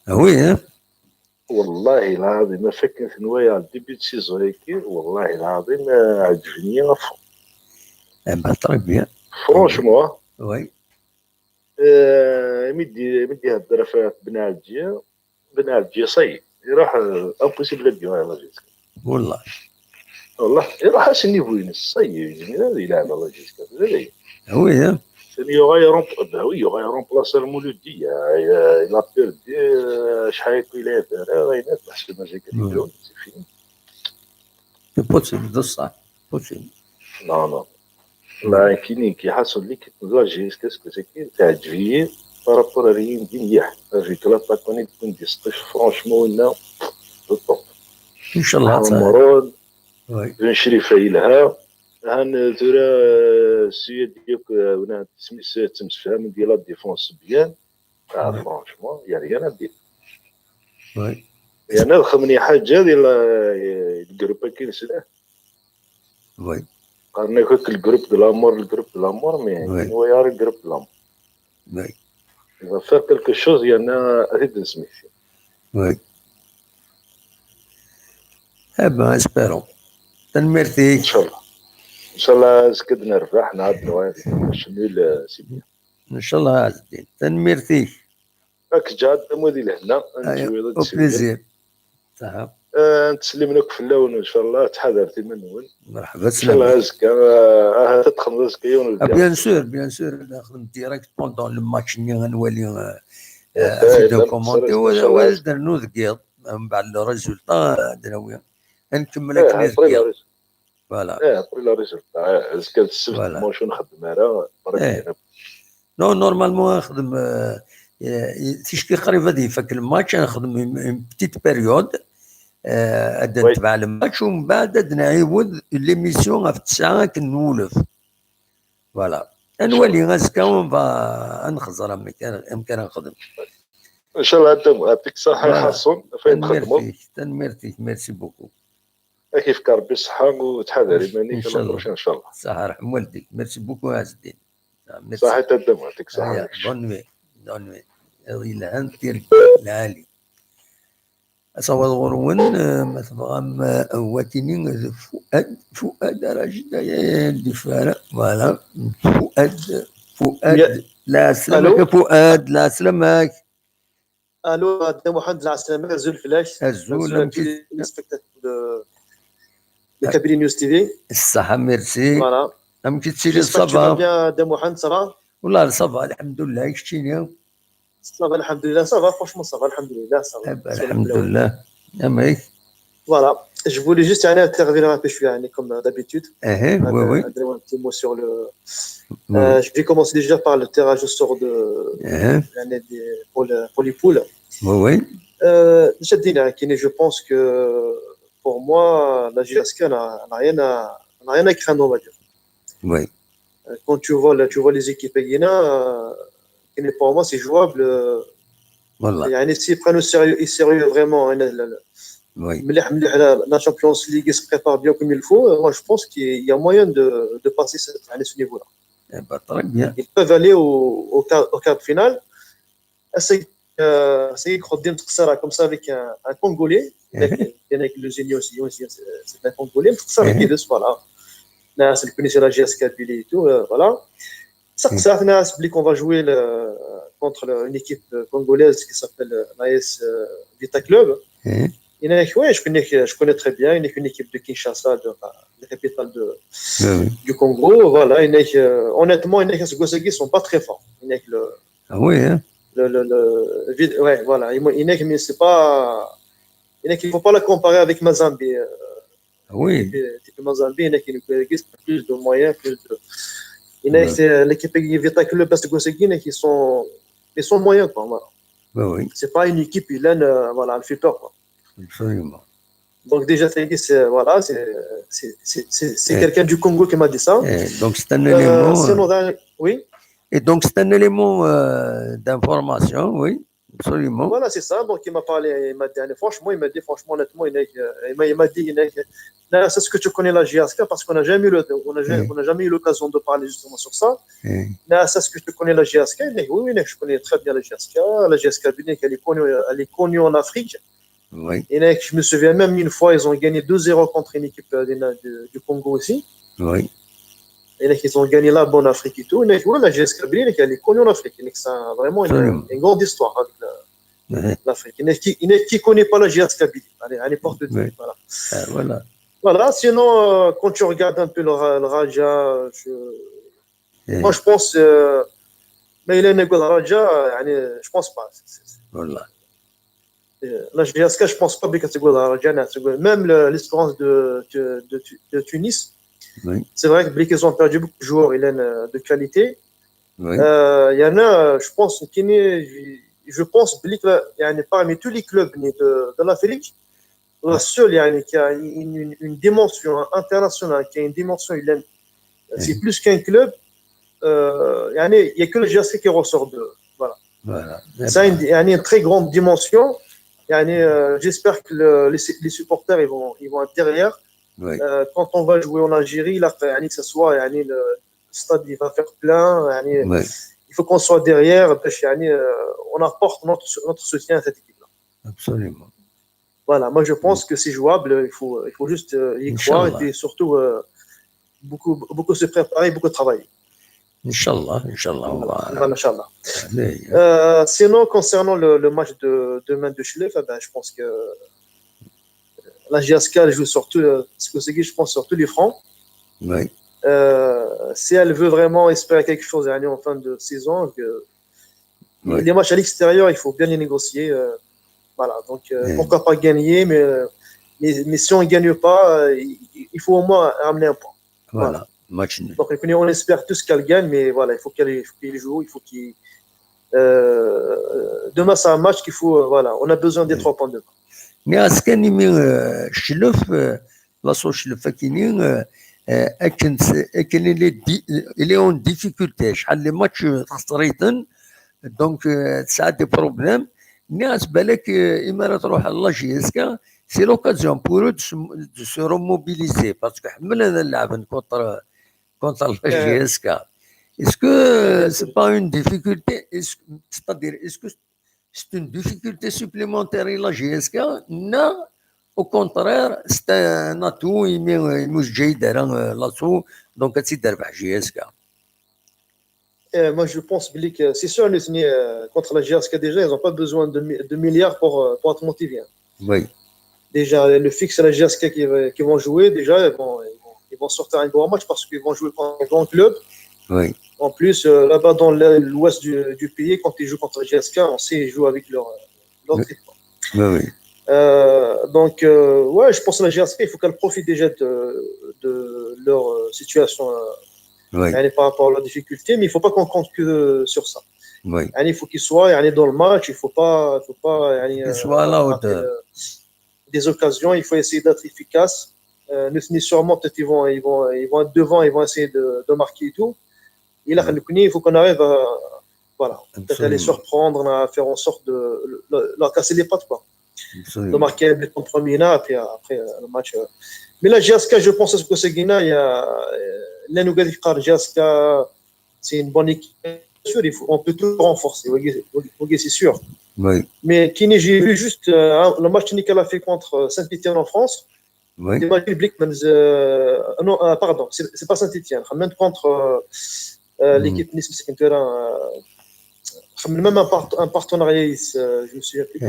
ah oui, hein? Wallahi lɛaḍim, ma fakken tenwaya début de saison-agi, wallahi lɛaḍim, euh, ɛeǧben-iyi à fond. Eh ben, très bien. Franchement, Oui. euh, mi d-, mi d-ihedder ɣef Ben Ɛelǧi, Ben Ɛelǧi, ça y est, iruḥ, euh, impossible ad d-yuɣal à la J S K. Wallah. Wallah, iruḥ-as niveau-ines, ça y est, yezmir ad yelɛeb à la J S K. D ayen. Ah oui, hein? Sani yuɣal remp-, bah oui, yuɣal remplacer Mouloudi, euh, il a perdu, euh, acḥal akk i lɛib ara, ayen akk, parce que mazal kan Ouais. yeddu, c'est fini. C'est possible, d ṣṣeḥ. Possible. Non, non. La, kini, ki ḥaṣel l'équipe n la J S K, c'est que c'est qui, teɛǧeb-iyi par rapport à rien di mliḥ. Avec l'attaquant i d-kun di sṭif, franchement, winna, d top. Inchallah. Ḥemrun, Oui. Ben Crif yelha. Han, tura, euh, Suyad yakk, euh, wina, tesmis, temsefhamen di la défense bien. Ah, Ouais. Franchement, il y a rien à dire. Oui. Yerna ad xedmen ḥaǧa di la, di groupe-agi nesla. Oui. Qqaren-ak akk le groupe de la mort, le groupe de la mort, mais Oui. anwa ara le groupe de la mort? Oui. Il va faire quelque chose, yerna ad t-id-nesmekti. Oui. Eh ben, espérons. Tanemmirt-ik. Inchallah. Inchallah, azekka ad nerbeḥ, neɣ ad nuɣal deg match nul, euh, c'est bien. Inchallah, Ɛezdin. Tanemmirt-ik. Ak ǧaɛet amud i lehna, ad Aya, nettwid ad au tsewwid. Plaisir. Saḥa. Ah, ntsellimen akk fell-awen, inchallah, ttḥadaret iman-nwen. Merḥba, Inchallah, slam. Azekka, ah, ahat ad texdmeḍ azekka yiwen n Ah, lǧaɛet. Bien sûr, bien sûr, ad xedmeɣ direct pendant le match-nni, ad nwali, euh, Eh, euh, vidéo eh, commenté, eh, wa, eh, wa ad d-nernu deg yiḍ, mbeɛd le résultat, ad d-nawi. Ad nkemmel Eh, akken i deg après le yiḍ. résultat. Voilà. Eh, après le résultat. Eh, azekka d ssebt, Voilà. Macu nxeddem ara, Eh, Non, normalement ad nexdem, euh, euh, ticki qrib ad ifak lmatch, ad nexdem une, une petite période, euh, ad netbeɛ lmatch, u mbeɛd ad nɛiwed l'émission ɣef ttesɛa akken n wulef. Voilà. Ad nwali azekka, on va, ad nxeẓẓer amek, amek ara nexdem. Inchallah, ad yɛṭik ṣṣeḥḥa, Ḥaṣun, ɣef wayen txedmeḍ. Tanemmirt-ik, merci beaucoup. Ad k-yefk Rebbi ṣṣeḥḥa u ttḥadar iman-ik, à la prochaine, inchallah. Ṣṣeḥḥa, ṛeḥm walidek. Merci beaucoup, Ɛezdin. Ṣaḥit a Dda Muḥ, yak ṣaḥa. Bonne nuit. Bonne nuit. Iḍ yelhan, tirga lɛali. Asawaḍ ɣur-wen, eh, ma tebɣam, eh, watini d Fuad, Fuad ara jid, eh, d Fuad, voilà. Fuad, Fuad, lɛeslama-k a Fuad, lɛeslama-k. Allô, a Dda Muḥend, lɛeslama, azul fell-ak. Azul, amek i les spectateurs de, de Kabylie News T V. Ṣṣeḥḥa, merci. Voilà. Amek i tettiliḍ, ça va? J'espère que tu vas bien, a Dda Muḥend, ça va? Wallah, ça va, lḥemdullah, keččini? Ça va, lḥemdullah, ça va, franchement, ça va, lḥemdullah, ça va. Eh ben, lḥemdullah. Amek? Voilà. Je voulais juste, yani, intervenir un peu, je suis, yani, comme d'habitude. Eh, oui, oui. Un petit mot sur le. Euh, je vais commencer déjà par le tirage au sort de, yani, des, pour, le, pour les poules. Oui, oui. Euh, je dis, je pense que pour moi, la J S K n'a n'a rien à, n'a rien à craindre, on va dire. Oui. Euh, Quand tu vois, là, tu vois les équipes, euh, pour moi, c'est jouable. Euh, Voilà. يعني, s'ils prennent au sérieux, au sérieux vraiment, hein, la, la, la, Oui. مليح، مليح، la, la Champions League, ils se préparent bien comme il faut. Euh, Moi, je pense qu'il y a moyen de, de passer cette, يعني, ce niveau-là. Eh ben, très bien. Ils peuvent aller au, au, quart, au quart de finale. C'est, euh, c'est une grosse démarche, comme ça, avec un, un Congolais, avec, avec le génie aussi, aussi, c'est c'est un Congolais, ça, avec deux, voilà. Là, c'est le connaisseur de la J S K Kabylie et tout, euh, voilà. Ça, ça, ça explique qu'on va jouer le, contre le- une équipe, euh, congolaise qui s'appelle, euh, l'A S, euh, Vita Club. Mhm. Il y en a, ouais, je connais, je connais très bien. Il y a une équipe de Kinshasa, de, la capitale de, Oui, oui. du Congo. Voilà, il y en a, euh, honnêtement, il y en a, ce gars, ils sont pas très forts. Il y en a le, Ah oui, hein? le, le, le, vite- ouais, voilà. Il y en a, mais c'est pas, il y en a, il faut pas la comparer avec Mazembe. Euh, Ah oui. Typiquement Mazembe, il y en a qui nous plus de moyens, plus de. Il y en a, c'est l'équipe qui vit avec le best, il y en a qui sont, ils sont moyens, quoi. Voilà. Oui, oui. C'est pas une équipe, il a, euh, voilà, elle fait peur, quoi. Absolument. Donc déjà, c'est c'est- voilà, c'est c'est- c'est- c'est- c'est Eh. quelqu'un du Congo qui m'a dit ça. Eh, donc c'est un Euh, élément. sinon, Euh, dans- oui. Et donc c'est un élément euh, d'information, oui, absolument. Voilà, c'est ça. Donc il m'a parlé, il m'a dit, franchement, il m'a dit, franchement, honnêtement, il, a- il m'a il m'a dit, il a- là, c'est ce que tu connais la J S K parce qu'on n'a jamais eu le- on n'a jamais, Mm. on n'a jamais eu l'occasion de parler justement sur ça. Eh, Là, c'est ce que tu connais la J S K. Il dit, oui, oui, je connais très bien la J S K. La J S K, bien qu'elle est connue, elle est connue en Afrique. oui. Et là, je me souviens même une fois, ils ont gagné deux zéro contre une équipe euh, du, du Congo aussi. Oui. Et là, ils ont gagné là-bas en Afrique et tout. Et là, voilà, la J S K Kabylie, elle est connue en Afrique. Et c'est un- vraiment une, Absolument. Une grande histoire avec la- Eh, l'Afrique. Et là, qui, et là, qui connaît pas la J S K Kabylie, allez, à n'importe qui. Oui. Voilà. Ah, voilà. Voilà, sinon, euh, quand tu regardes un peu le, Ra- le Raja, je- Eh, moi, je pense, euh, mais il y a un Raja, euh, يعني, je pense pas. C'est- c'est- voilà. Euh, la J S K, je pense pas que c'est Raja, non, c'est- même le- l'espérance de, de, de, de Tunis, Oui. C'est vrai que Blick, ils ont perdu beaucoup de joueurs, Hélène, euh, de qualité. Oui. Euh, Il y en a, euh, je pense, qui n'est- je pense Blick, là, il y en a parmi tous les clubs de, de l'Afrique, la seule il y en a, qui a une, une, une dimension internationale, qui a une dimension, Hélène, c'est Mhm. plus qu'un club. Euh, il y en a- il y a que le G S C qui ressort de. Voilà. Voilà. Ça a une, il y en a une très grande dimension. Il y en a, euh, J'espère que le- les, les supporters ils vont, ils vont être derrière. Oui. Euh, quand on va jouer en Algérie, là, يعني, que ce soit, يعني, le stade il va faire plein. يعني, Oui. Il faut qu'on soit derrière. Parce que, يعني, euh, on apporte notre, notre soutien à cette équipe-là. Absolument. Voilà, moi je pense que c'est jouable. Il faut, il faut juste euh, y croire Inch'Allah. Et puis surtout euh, beaucoup, beaucoup se préparer, beaucoup travailler. Inch'Allah, Inch'Allah, on va. Voilà, Inch'Allah. Allez. Euh, sinon, concernant le, le match de demain de Chelef, eh ben, je pense que la J S K elle joue sur tout, euh, ce que c'est que je pense sur tous les fronts. Oui. Euh, si elle veut vraiment espérer quelque chose يعني, en fin de saison, que Oui. les matchs à l'extérieur, il faut bien les négocier. Euh, voilà, donc euh, Oui. Pourquoi pas gagner, mais, euh, mais, mais si on ne gagne pas, euh, il, il faut au moins ramener un point. Voilà. match nul. Donc, on espère tous qu'elle gagne, mais voilà, il faut qu'elle il faut qu'il joue, il faut qu'il. Euh, demain, c'est un match qu'il faut. Euh, voilà, on a besoin des trois points demain. Nniɣ-as kan imi cclef, laṣu cclef akkenni, akken il est en difficulté, acḥal les matchs xesriten. Donc, tesɛa des problèmes. Nniɣ-as balak imi ara truḥ la J S K, c'est l'occasion pour eux de se, de se remobiliser, parce que ḥemmlen ad lɛben contre, contre la J S K. Est-ce que c'est pas une difficulté? C'est-à-dire, est-ce que c'est une difficulté supplémentaire à la J S K? Non, au contraire, c'est un atout, imi ur teǧǧi ara laṣu, donc ad tt-id-terbeḥ J S K. Euh, moi, je pense que c'est sûr, euh, contre la J S K, déjà, ils n'ont pas besoin de, de milliards pour, euh, pour être motivés. Oui. Déjà, le fixe à la J S K qui, qui vont jouer, déjà, ils vont, ils vont, ils vont sortir un gros match parce qu'ils vont jouer contre un grand club. Oui. En plus, euh, là-bas dans l'ouest du, du, pays, quand ils jouent contre la J S K, on sait qu'ils jouent avec leur, leur oui. Oui, oui. Euh, donc, euh, ouais, je pense que la J S K, il faut qu'elle profite déjà de, de leur situation euh, oui. Par rapport à la difficulté, mais il ne faut pas qu'on compte que sur ça. Oui. Il faut qu'ils soient dans le match, il ne faut pas, faut pas qu'ils soient à la hauteur. Des occasions, il faut essayer d'être efficace. Euh, sûrement, peut-être ils vont, ils, vont, ils vont être devant, ils vont essayer de, de marquer et tout. Et là, il faut qu'on arrive à, voilà, peut-être à les surprendre, à faire en sorte de leur casser les pattes, quoi. Absolument. De marquer un but en premier là, et puis après euh, le match. Euh. Mais la J S K, je pense que c'est Guinée, il y a l'Anougadi J S K, c'est une bonne équipe. Bien sûr, il faut, on peut toujours renforcer, c'est sûr. Oui. Mais Kini, j'ai vu juste euh, le match qu'elle a fait contre Saint-Etienne en France. Oui. Imagine Blickman, euh, non, euh, pardon, c'est pas Saint-Etienne. Même contre euh, euh, l'équipe Nice, c'est euh, même un, part, un partenariat, euh, je me souviens plus.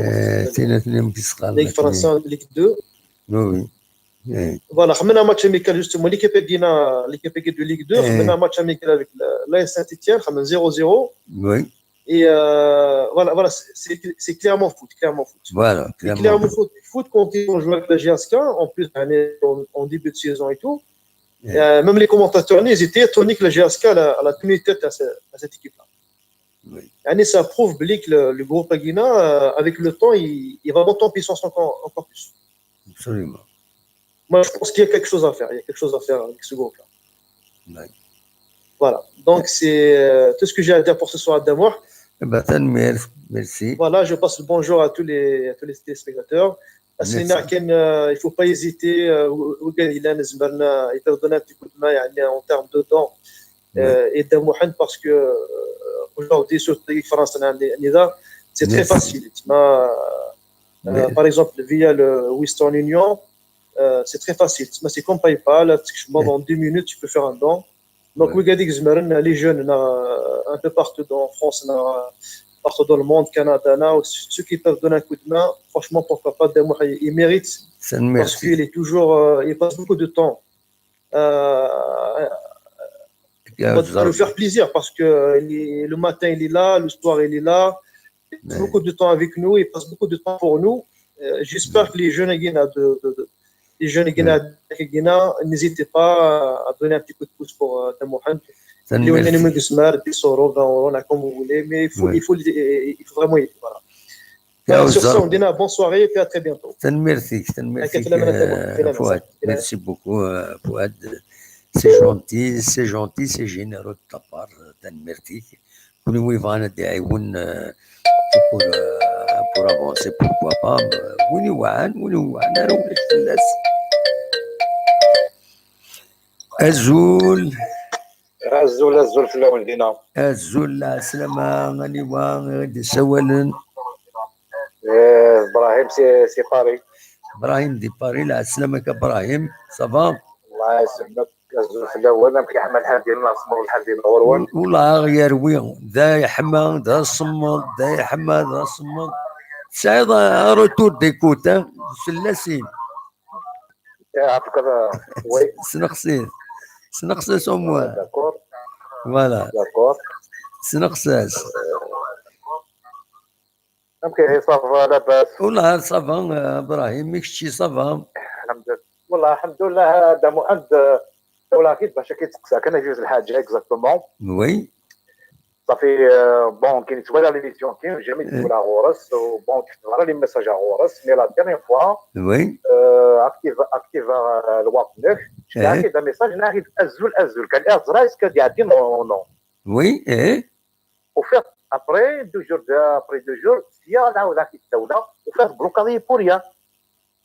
Ligue française, Ligue deux. Oui, oui. Voilà, on a un match amical justement, l'équipe Guinée, l'équipe de Ligue deux, on a un match amical avec l'A S Saint-Etienne, on a zéro zéro. Oui. Et euh, voilà, voilà c'est Clermont Foot, Clermont Foot. Voilà, Clermont, Clermont foot, foot, quand ils ont joué avec la J S K, en plus, en, en début de saison et tout, euh, même les commentateurs, ils étaient étonnés que la J S K elle a, elle a tenu tête à, ce, à cette équipe-là. Oui. Et ça prouve que le, le groupe Aguina, euh, avec le temps, il, il va monter en puissance encore, encore plus. Absolument. Moi, je pense qu'il y a quelque chose à faire. Il y a quelque chose à faire avec ce groupe-là. Oui. Voilà. Donc, c'est euh, tout ce que j'ai à dire pour ce soir à Damour. Eh ben, merci. Voilà, je passe le bonjour à tous les, à tous les téléspectateurs. Parce qu'il ne faut pas hésiter, euh, il peut donner un petit coup de main en termes de temps. Euh, et Damour, parce que euh, aujourd'hui, sur le France, c'est très facile. Par exemple, via le Western Union, euh, c'est très facile. C'est comme PayPal, en deux minutes, tu peux faire un don. Donc, oui, les jeunes, un peu partout en France, partout dans le monde, Canada, ceux qui peuvent donner un coup de main, franchement, pourquoi pas, ils méritent. Parce qu'il est toujours, euh, il passe beaucoup de temps. Euh, à nous faire plaisir parce que le matin, il est là, le soir, il est là. Il passe beaucoup de temps avec nous, il passe beaucoup de temps pour nous. Euh, j'espère que les jeunes Aguina de, de, de les jeunes Aguina, n'hésitez pas à donner un petit coup de pouce pour euh, Damour. Comme vous voulez, mais il faut, il faut, il faut vraiment y aller. Voilà. Voilà, sur ça, on dit bonne soirée et puis à très bientôt. Merci beaucoup, Fouad. C'est gentil, c'est gentil, c'est généreux de ta part. Merci. Kunwi yebɣan ad d-iɛiwen pour, pour avancer, pourquoi pas. Win iweɛɛan, win iweɛɛan ara ulac fell-as. Azul. Azul, azul fell-awen dinna. Azul, lɛeslama, aniwa i d-isawalen? Eh, Brahim, c'est Paris. Brahim di Paris, lɛeslama-k a Brahim, ça va? Allah yesselmek. Azul fell-awen, amek yeḥma lḥal dinna, semmeḍ lḥal dinna ɣur-wen? Wellah yerwi, da yeḥma, da semmeḍ, da yeḥma, da semmeḍ. Tesɛiḍ un retour d'écoute, hein? Sellasin. Ssneqs-it. Sneqs-as au moins. D'accord. Voilà. D'accord. Sneqs-as. Amek ihi, ça va, labas? Wellah ça va, Brahim, i kečči ça va? Wellah, alḥemdulillah, a Dda Muḥend, ولا غير باش كيتسقسى كان يجوز الحاجه اكزاكتومون. Oui. صافي آه، بون كي نتوالى ليميسيون كي جامي نتوالى غورس، بون كنت نقرا لي ميساج غورس مي لا ديرنيير فوا. Oui. اكتيف اكتيف الواتساب. شكا كي دا ميساج ناخذ ازول ازول كان ايه زرايس كان يعدي نو نو. Oui. ايه. وفات ابري دو جور ابري دو جور سيا نعاود هاك الدوله وفات بلوكادي بوريا.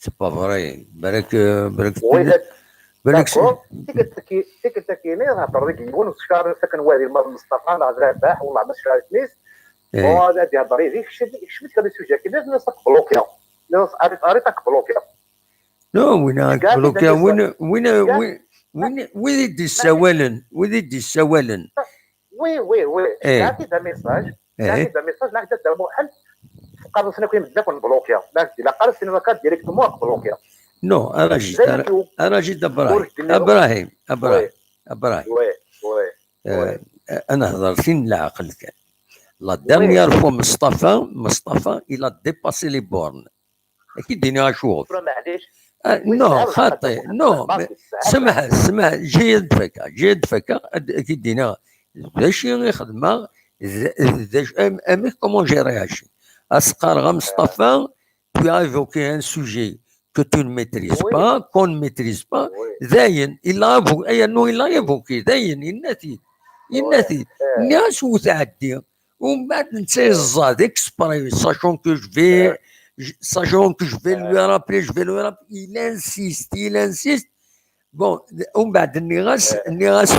C'est pas vrai. بالك بالك وي بالك تيكتكيني راه بريك يون شكار سكن وادي المر مصطفى نهضر البارح والله ما شكار تنيس. إيه. هو هذا ديال بريدي شفت كان السوجي كي الناس ناس بلوكيا. الناس اريت اريت تاك بلوكيا. Non, وين كاع بلوكيا كيدير وين وين وين وين وين يدي السوالن وين يدي السوالن. وي وي وي إيه. عطي دا ميساج. عطي ايه. دا ميساج لا دا محل. قرصنا كاين بزاف نبلوكيا لا دي لا قرصنا كا ديريكتومون بلوكيا. Non, انا جيت انا جيت ابراهيم. ابراهيم ابراهيم ابراهيم وي وي آه، انا هضرتين العقل كان. La dernière fois مصطفى مصطفى il a dépassé les bornes. اكيد ديني اشوف. معليش. آه، non خاطي non. سمح سمح جيد فكا جيد فكا اكيد دينا. باش يخدمها اميك comment j'ai réagi. اسقار غا مصطفى tu as évoqué un sujet que tu ne maîtrises pas, qu'on ne maîtrise pas. داين il a évoqué اي non il a évoqué داين النتي النتي الناس وتعدي. ومن بعد نتا الزاد exprès sachant que je vais sachant que je vais lui rappeler je vais lui rappeler il insiste il insiste. Bon, ومن بعد ني غاس ني غاس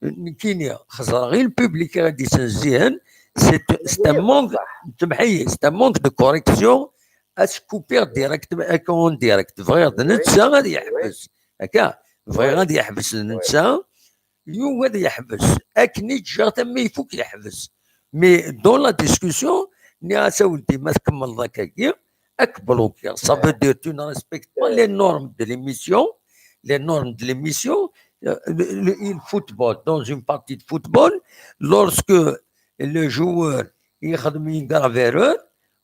نكيني خزر غير البوبليك غادي تنزيهن. C'est un manque تمحي c'est un manque de correction. اسكوبير ديريكت اكون ديريكت بغير نتسا غادي يحبس هكا. بغي غادي يحبس نتسا يو غادي يحبس اكني تجا تما يفوك يحبس. Mais dans la discussion ني اسا ولدي ما تكمل ذاك كي اك بلوكير ça veut dire tu ne respectes pas les normes de l'émission. Les normes de l'émission. Le football dans une partie de football lorsque le joueur يخدم une grave erreur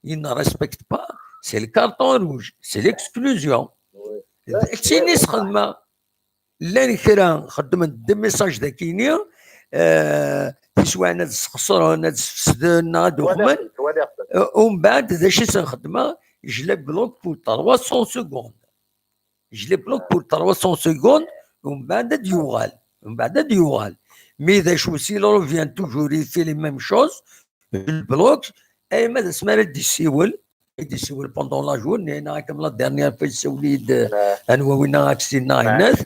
il ne respecte pas c'est le carton rouge c'est l'exclusion. تيني خدمه. لان كرا خدمت دي ميساج ذاكيني آه تسوى انا تسخسر انا تسفسد انا دوخمن. ومن بعد ذا شي سنخدمه je les bloque pour trois cents secondes. Je les bloque pour trois cents secondes. ومن بعد ديوغال ومن بعد ديوغال. Mais ذا شو si le revient toujours il fait les mêmes choses. Je le bloque. اي ما اسمها دي سيول يدي يسول pendant la journée. انا كم la dernière fois يسولي انوا وين اكسينا الناس.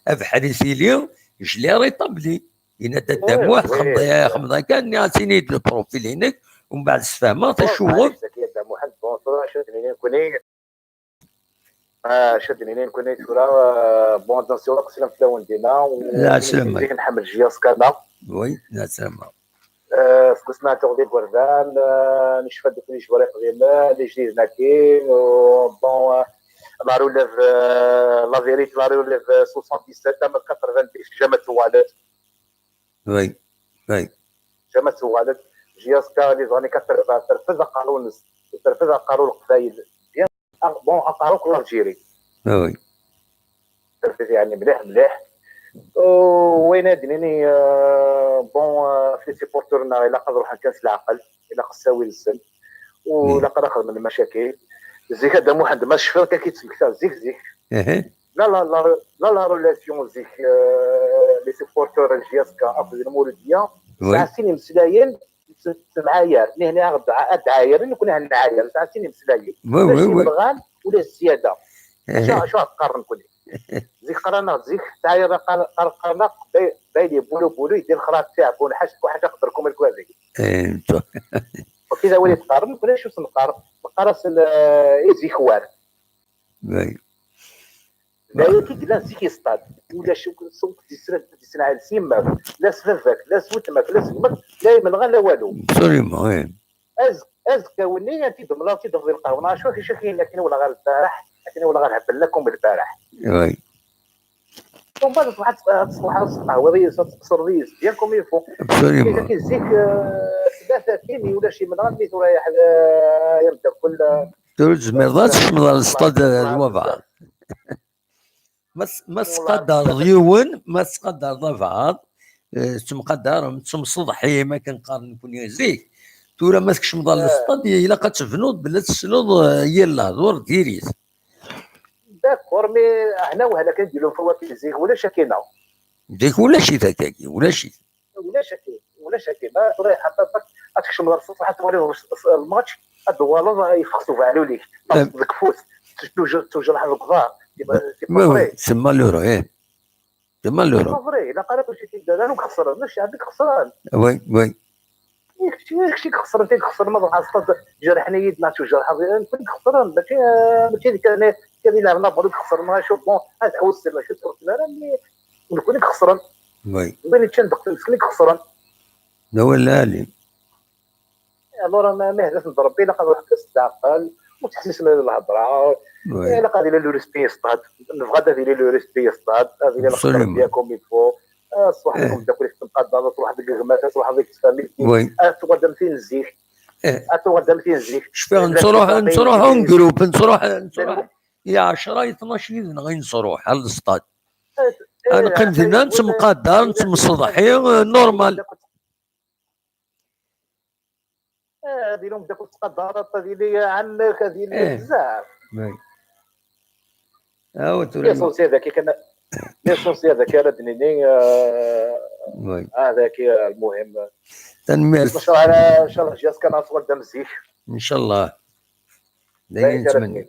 ابحري سيلي je l'ai rétabli. انا تدموح خمضه يا خمضه كان ناسيني دو بروفيل هناك. ومن بعد استفهمت شوف. آه شدني لين كنا ثورة. بون دون سي وقت سلام في لون دينا. لا سلام. نحمل جياس كذا. وي لا سلام. آه سمعت غدي قردان. آه نشفى دوك لي جواري قديم لي جديد ناكين. بون لا روليف. لا فيريت لا روليف. soixante-dix-sept تم quatre-vingt-dix jamais توالت. وي وي. jamais توالت. جياس كا لي زاني كترفض ترفض قانون ترفض قانون القبايل. بون اقارو كل الجيري. وي. يعني مليح مليح. وين ادنيني بون في سيبورتورنا الا قد روح كاس العقل الا قساوي السن ولا قد اخذ من المشاكل. زيك هذا محمد ما شفنا كان كيتسمكتا زيك زيك. لا لا لا لا لا ريلاسيون زيك. لي سيبورتور الجياسكا اخذ المولوديه ساعه سيني مسلايين. معايير نهني غد عاير نكون هن عاير تاع سيني مسلايين. وي وي وي. الغال ولا الزياده. شو شو تقارن كل زيك قرانا زيك تعاير قرنا. بايلي بولو بولو يدير خلاص تاع بون حاجه كو حاجه قدركم الكوازي. ايه انت. وكذا ولي تقارن كنا شو نقارن نقارن زيك وار. وي. لا يمكن لا زيك يصطاد ولا شو سوق ديسنا ديسنا على سيماك لا سببك لا سوتمك لا سمك لا يمن غير لا والو. ابسوليومون وي. از از كوني انت دملاتي دغ القهوه شو كي شكي لكن ولا غير البارح لكن ولا غير هبل لكم البارح. وي. ومن بعد واحد تصبح القهوه ريس تقصر ريس ديالكم يفو. ابسوليومون. كي زيك ثلاثه كيمي ولا شي من غير ميت ولا يرد كل تولد زميضات شمضة الاستاد الوضع. Ma s- ma tesqadareḍ yiwen, ma tesqadareḍ abeɛḍ, eh, tettemqadarem, tettemseḍḥim, akken qqaren nekni zik. Tura ma tkecmeḍ ɣer lestad, ilaq ad tebnuḍ belli tessneḍ, eh, yir lehdur diri-t. D'accord, mais hna wahal akken d-ilun fawaki zik, ulac akkin-a. Zik ulac-it akkagi, ulac-it. Ulac akkin, ulac akkin. Ma tura ḥaṭa ad tkecmeḍ ɣer lsefra, ad twaliḍ s- s- lmatch, ad d-twaliḍ, eh, yeffeɣ s ubeɛlul-ik. Taseḍ deg ufus, tujj- tujrḥeḍ deg uḍar. C'est pas- c'est pas Oui, oui, vrai. C'est malheureux, eh. C'est malheureux. C'est pas vrai, ilaq ara tucit-id, d acu i ixesren, d ccɛeb i ixesren. Oui, oui. Kečči, kečči i ixesren, kečči i ixesren, ma dɣa aseṭṭa jerḥen-iyi-d, neɣ tujrḥeḍ, nekni i ixesren, mačči, eh, mačči d kan, kan i leɛben abrid i ixesren, maca bon, ad tḥewwes, mačči ur ttruḥen ara, mais nekni i ixesren. Oui. Win yeččan ddeqs-nsen i ixesren. D awal lɛali. Alors, ma, ma ihda-ten-d Rebbi, ilaq ad ruḥen s leɛqel, ur ttḥessisen ara lhedra. Oui. Ilaq ad yili le respect yesṭad. Nebɣa ad yili le respect yesṭad, ad yili lqedd Rebbi comme il faut. Ah, ṣṣeḥ deg umeddakel-ik temqaddaḍ, ad truḥeḍ deg gma-k, ad truḥeḍ deg tfamilt-ik. Oui. Ad tuɣal d am tin n zik. Eh. Ad tuɣal d am tin n zik. Cfiɣ nettruḥ, nettruḥ en groupe, nettruḥ, nettruḥ i ɛecra, i tnac yid-neɣ i nettruḥ ar lestad. Eh, eh, ad neqqim dinna, nettemqadar, nettemseḍḥi, eh, normal. Eh, ad yili umeddakel tettqadareḍ, ad yili ɛemmek, ad yili Eh. bzaf. Oui. Ah, tura L'essentiel daki kan, l'essentiel daki ara d-nini, eh, Oui. Ah, daki, eh, المهم. Tanemmirt. Ncallah, ncallah, jazz kan ad tuɣal d am zik. Ncallah. D ayen ara d-nini.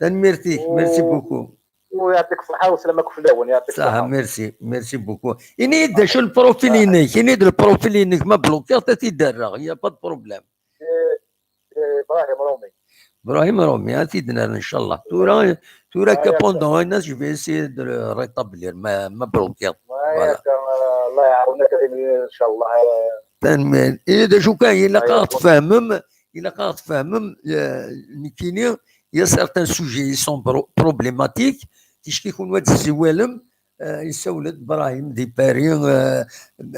Tanemmirt-ik, merci beaucoup. ويعطيك الصحة وسلامك في الأول، يعطيك الصحة. Merci, merci beaucoup. Ini-d d acu le profil-inek, ini-d le profil-inek, ma bloqueɣ-t ad t-id-rreɣ, il y a pas de problème. Eh, eh, Ibrahim Romi. Ibrahim Romi, ad t-id-nerr, ncallah. Tura, tura akka pendant un an, je vais essayer de le rétablir, ma, ma bloqueɣ-t. Voilà. Allah iɛawen-ak, ncallah. Tanemmirt. Ini-d d acu kan, ilaq ad ɣ-tfehmem, ilaq ad ɣ-tfehmem, eh, nekkini, il y a certains sujets, ils sont pro-, problématiques, ticki kunwi ad tessiwalem, eh, yessawel-d Brahim di Paris, eh,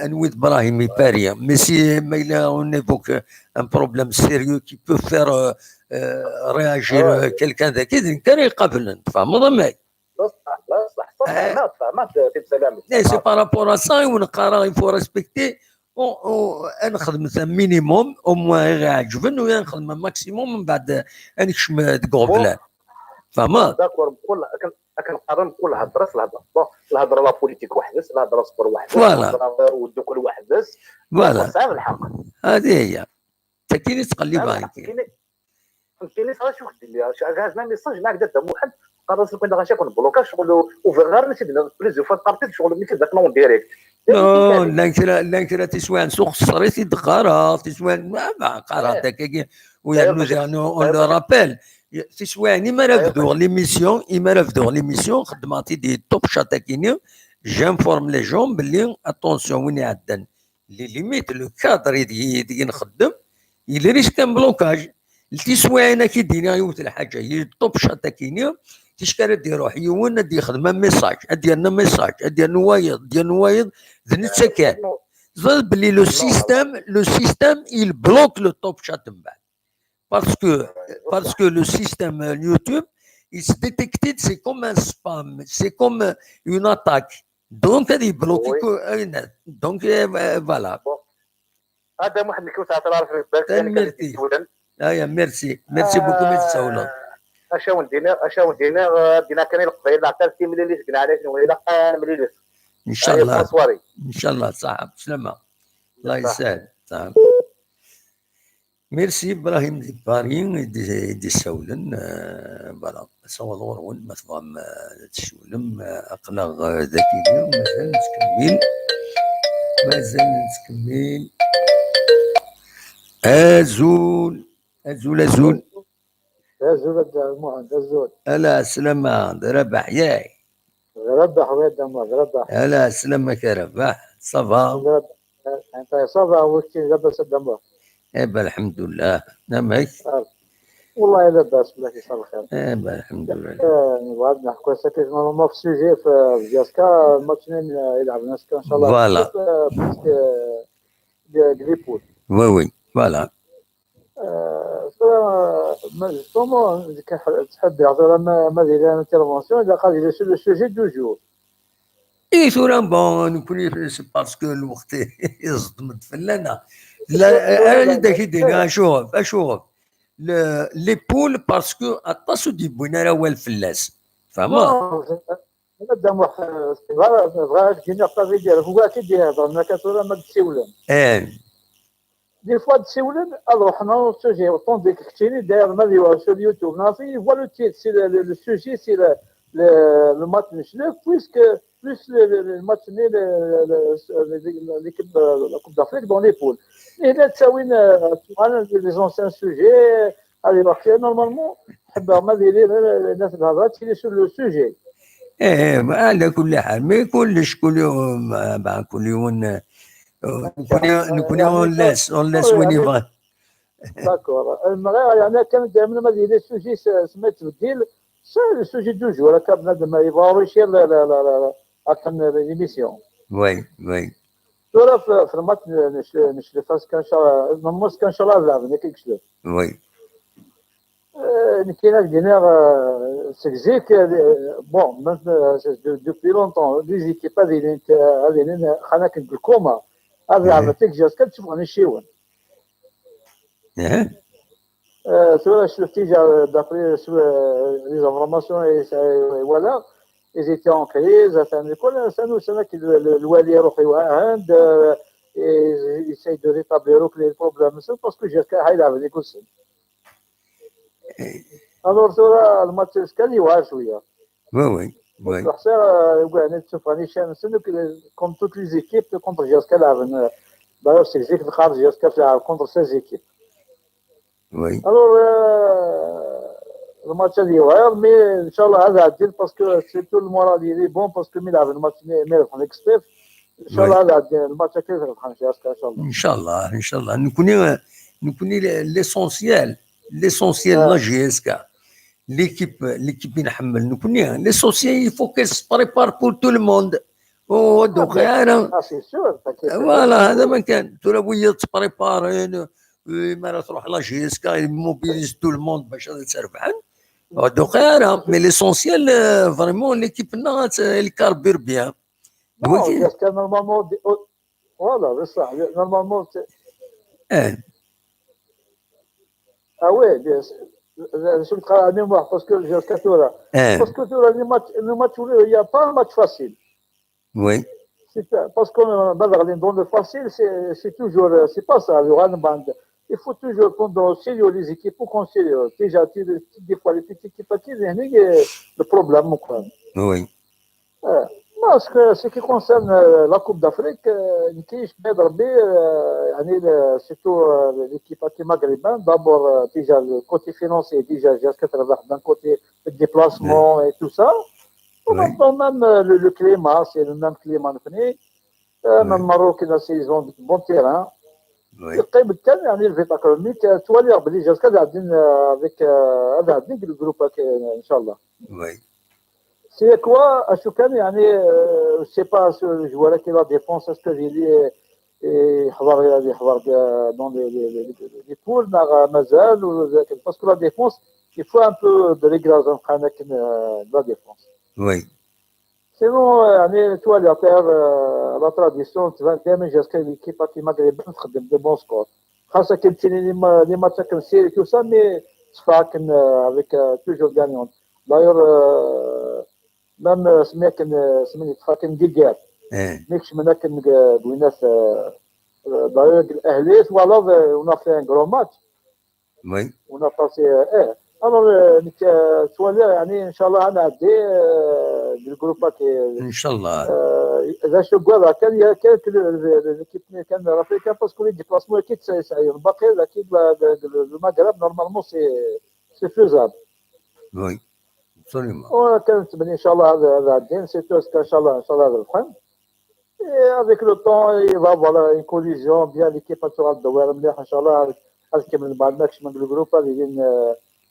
anwi d Brahim i Paris? Mais si, ma yella on évoque un problème sérieux qui peut faire, eh, eh, réagir, eh, quelqu'un daki, d nekk ara iqablen, tfehmeḍ amek? Bṣeḥ, bṣeḥ, ṣṣeḥ, fehmeɣ, fehmeɣ, timsalamt. Eh, c'est par rapport à ça, i wen-qqareɣ, il faut respecter, on, on, ad nexdem un minimum, au moins i ɣ-iɛeǧben, u ad nexdem un maximum, mbeɛd ad nekcem deg uɣeblan. Tfehmeḍ? D'accord, mkul, akken, akken qqaren, mkul lhedra s lhedra. Bon, lhedra la politique weḥd-s, lhedra sport weḥd-s, voilà. Lhedra uddukel weḥd-s. Voilà. Tesɛiḍ lḥeqq. هذه هي. Takin i ttqellibeɣ nekk. Nekkini, nekkini s acu k-d-nniɣ, ɛezna message, nniɣ-ak-d a Dda Muḥend, qqar-as nekkni ɣas akk nblukka ccɣel, ur bɣiɣ ara ad t-id-nniɣ plusieurs fois, qqar-t-id ccɣel, nekk d akken en direct. Non, llan kra, llan kra tiswiɛin s uxeṣṣer i t-id-qqareɣ, tiswiɛin, ma, ma qqareɣ-d akkagi, u yernu diɣen, on le rappelle. Tiswiɛin, imi ara bduɣ l'émission, imi ara bduɣ l'émission, xeddmeɣ-t-id i Top Chat akini, j'informe les gens belli, attention, win iɛeddan les limites, le cadre ideg, ideg nxeddem, il risque un blocage. Tiswiɛin ad k-id-iniɣ yiwet lḥaǧa, i Top Chat akini, ticki ara d-iruḥ yiwen ad d-yexdem un message, ad d-yernu un message, ad d-yernu wayeḍ, ad d-yernu wayeḍ, d netta kan. Teẓriḍ belli le système, le système, il bloque le Top Chat mbeɛd. Parce que, parce que le système, euh, YouTube, il se détecte, c'est comme un spam, c'est comme, euh, une attaque. Donc, il bloque. Oui. Donc, euh, voilà. Bon. هذا محمد كيف تعطي العرف في البلد، يعني كان يتولن. Ah, ya, merci. Merci beaucoup, merci, Saoula. Acu awen-d-iniɣ, acu awen-d-iniɣ, eh, dinna kan i Leqbayel, leɛtab timlilit, gneɛlayt-nwen, ilaq ad nemlilit. Ncallah. Bonsoir. Ncallah, ṣaḥa, slama. Allah yessahel. Ṣaḥa. Merci Ibrahim di Paris i d-, i d-issawlen, eh, voilà. Asawaḍ ɣur-wen, ma tebɣam, eh, ad tcewlem, eh, aql-aɣ, eh, dagi, mazal nettkemmil. Mazal nettkemmil. Azul, azul, azul. Azul a Dda Muḥend, azul. Ala, slama, d Rabaḥ, yak. D Rabaḥ, oui, a Dda Muḥend, d Rabaḥ. Ala, slama-k a Rabaḥ, ça va? Anta, ça va, wiki, labas a Dda Muḥend. Eh ben, lḥemdullah. Amek? Ah, والله لاباس، الله يكثر الخير. Eh ben, lḥemdullah. Eh, نبغى نحكوا ساكت، normalement في السوجي في بياسكا، الماتش نين، آه، يلعب ناسكا، إن شاء الله. Voilà. آه، parce que، آه، ليفربول. Oui, oui, voilà. آه، Tura, ma, justement, ttḥeddiɣ tura ma, ma d-yili intervention, ilaq ad yili sur le sujet du jour. Et tura, bon, nekkni, c'est parce que lweqt iẓeṭṭem-d fell-aneɣ. Ara d-ak-id-iniɣ acuɣef, acuɣef. Les poules, parce que aṭas ur d-yewwin ara awal fell-as. Tfehmeḍ? Madda Muḥ, bɣiɣ ad k-d-iniɣ tabidi, bɣiɣ ad k-id-ihedren akka tura ma d-tsiwlem. Des fois d-siwlen, ad ruḥen en sujet, autant dire que keččini, d'ailleurs, ma d-yuɣal sur YouTube, non, il voit le titre, c'est le, le, le sujet, c'est le, le, le match n Ccleb, puisque plus le, le, le match-nni, le, le, le, l'équipe, euh, la Coupe d'Afrique dans les poules. Et là, ça, oui, euh, tu vois, les anciens sujets, allez, parce que normalement, حبا ما ديري لا لا لا لا تبغى تيلي sur le sujet. ايه، على كل حال، ما كلش كل يوم، آه، كل يوم، آه، نكوني نكوني اون لاس اون لاس وين يبغى. D'accord. المغرب يعني كان دائما ما ديري sujet سميت تبديل، c'est le sujet du jour، هكا بنادم يبغى يشير لا لا لا لا هكا l'émission. Oui, oui. ثورة في الماتش نشلف كان شاء الله، نموس كان شاء الله لاعب هكا يكشلف. Oui. Nekk ad k-d-iniɣ seg zik, bon, depuis longtemps, les équipes ad ilint, ad ilin xan akken deg lkuma, ad leɛbent tigjas kan ttebɣen iciwen. Tura cfet déjà, d'après les informations i walaɣ, ils étaient en crise, atan lkul, atan ussan akken lwali iruḥ iwahand, essaye de rétablir akk les problèmes, parce que jusqu'à ha ilɛeb deg ussen. Alors tura lmatch kan yewɛer cwiya. Oui, oui, oui. Ḥṣiɣ ugaɛen ad ttufɣen ican-nsen, comme toutes les équipes, contre jusqu'à leɛben. D'ailleurs seg zik lxarǧ jusqu'à tleɛb contre ces équipes. Oui. Alors lmatch ad yewɛer, mais inchallah ad ɛeddin, parce que surtout le moral il est bon, parce que mi leɛben lmatch mi rebḥen deg Sṭif. Inchallah ad ɛeddin lmatch akka ad rebḥen jusqu'à inchallah. Inchallah, inchallah. Nekkni, nekkni l'essentiel, l'essentiel la J S K. L'équipe, l'équipe i nḥemmel nekkni, l'essentiel, il faut qu'elle se prépare pour tout le monde. Ur d-tuqiɛ ara. Voilà, hada ma kan. Tura wiyaḍ ttpréparen, mi ara truḥ la J S K, ils mobilisent tout le monde bac ad tt-rebḥen. Ur d-tuqiɛ ara. Mais l'essentiel, vraiment, l'équipe-nneɣ, elle carbure bien. Non, jusqu'à normalement, voilà, c'est ça. Normalement, c'est... Eh. Ah ouais, bien sûr. Je me travaille en mémoire parce que jusqu'à tura. Parce que tura, le match, le match, il n'y a pas un match facile. Oui. Parce que dans le facile, c'est toujours, c'est pas ça, le handball. Il faut toujours, pendant sérieux, les équipes, pour qu'on sérieux. Déjà, des fois, les petites équipes, le problème, quoi. Oui. Parce que ce qui concerne la Coupe d'Afrique, surtout l'équipe maghrébine, d'abord déjà le côté financier, déjà jusqu'à travers d'un côté le déplacement et tout ça. Maintenant même le climat, c'est le même climat. Même Maroc, là, ils ont de bons terrains. Oui. Yeqqim kan, يعني, le Vita Club, ttwaliɣ belli jusqu'à ad ɛeddin avec, ad ɛeddin deg le groupe, inchallah. Oui. C'est quoi, acu kan, يعني, je sais pas, ce joueur qui la défense, est-ce que il est, يحضر يحضر dans les, les, les, les poules, neɣ mazal, parce que la défense, il faut un peu de réglage, de la défense. Oui. Sinon, يعني, ttwaliɣ la tradition, tban dayma jusqu'à l'équipe maghrébine تخدم de bons scores. خاصة كي تجيني les matchs comme série tout ça, mais تفاكن avec toujours gagnant. D'ailleurs, même سميكن سميني تفاكن Guéguerre. Eh. ميكش من هاكن قوينات. D'ailleurs الأهلي voilà, on a fait un grand match. Oui. On a passé, eh. Alors, nek ttwaliɣ, يعني, inchallah ad nɛeddi deg le groupe-agi. Inchallah. D acu uggadeɣ kan, il y a quelques équipes kan n l'Afrique, parce que les déplacements-agi sɛiɣ baqi, لكن le Maghreb, normalement, c'est faisable. Oui, absolument. Kan nettmenni inchallah ad ɛeddin, surtout azekka inchallah, inchallah ad rebḥen. Et avec le temps, il va avoir une collision, bien l'équipe ad tuɣal d awar mliḥ, inchallah ad kemmlen بعد ما kecmen deg le groupe, ad ilin,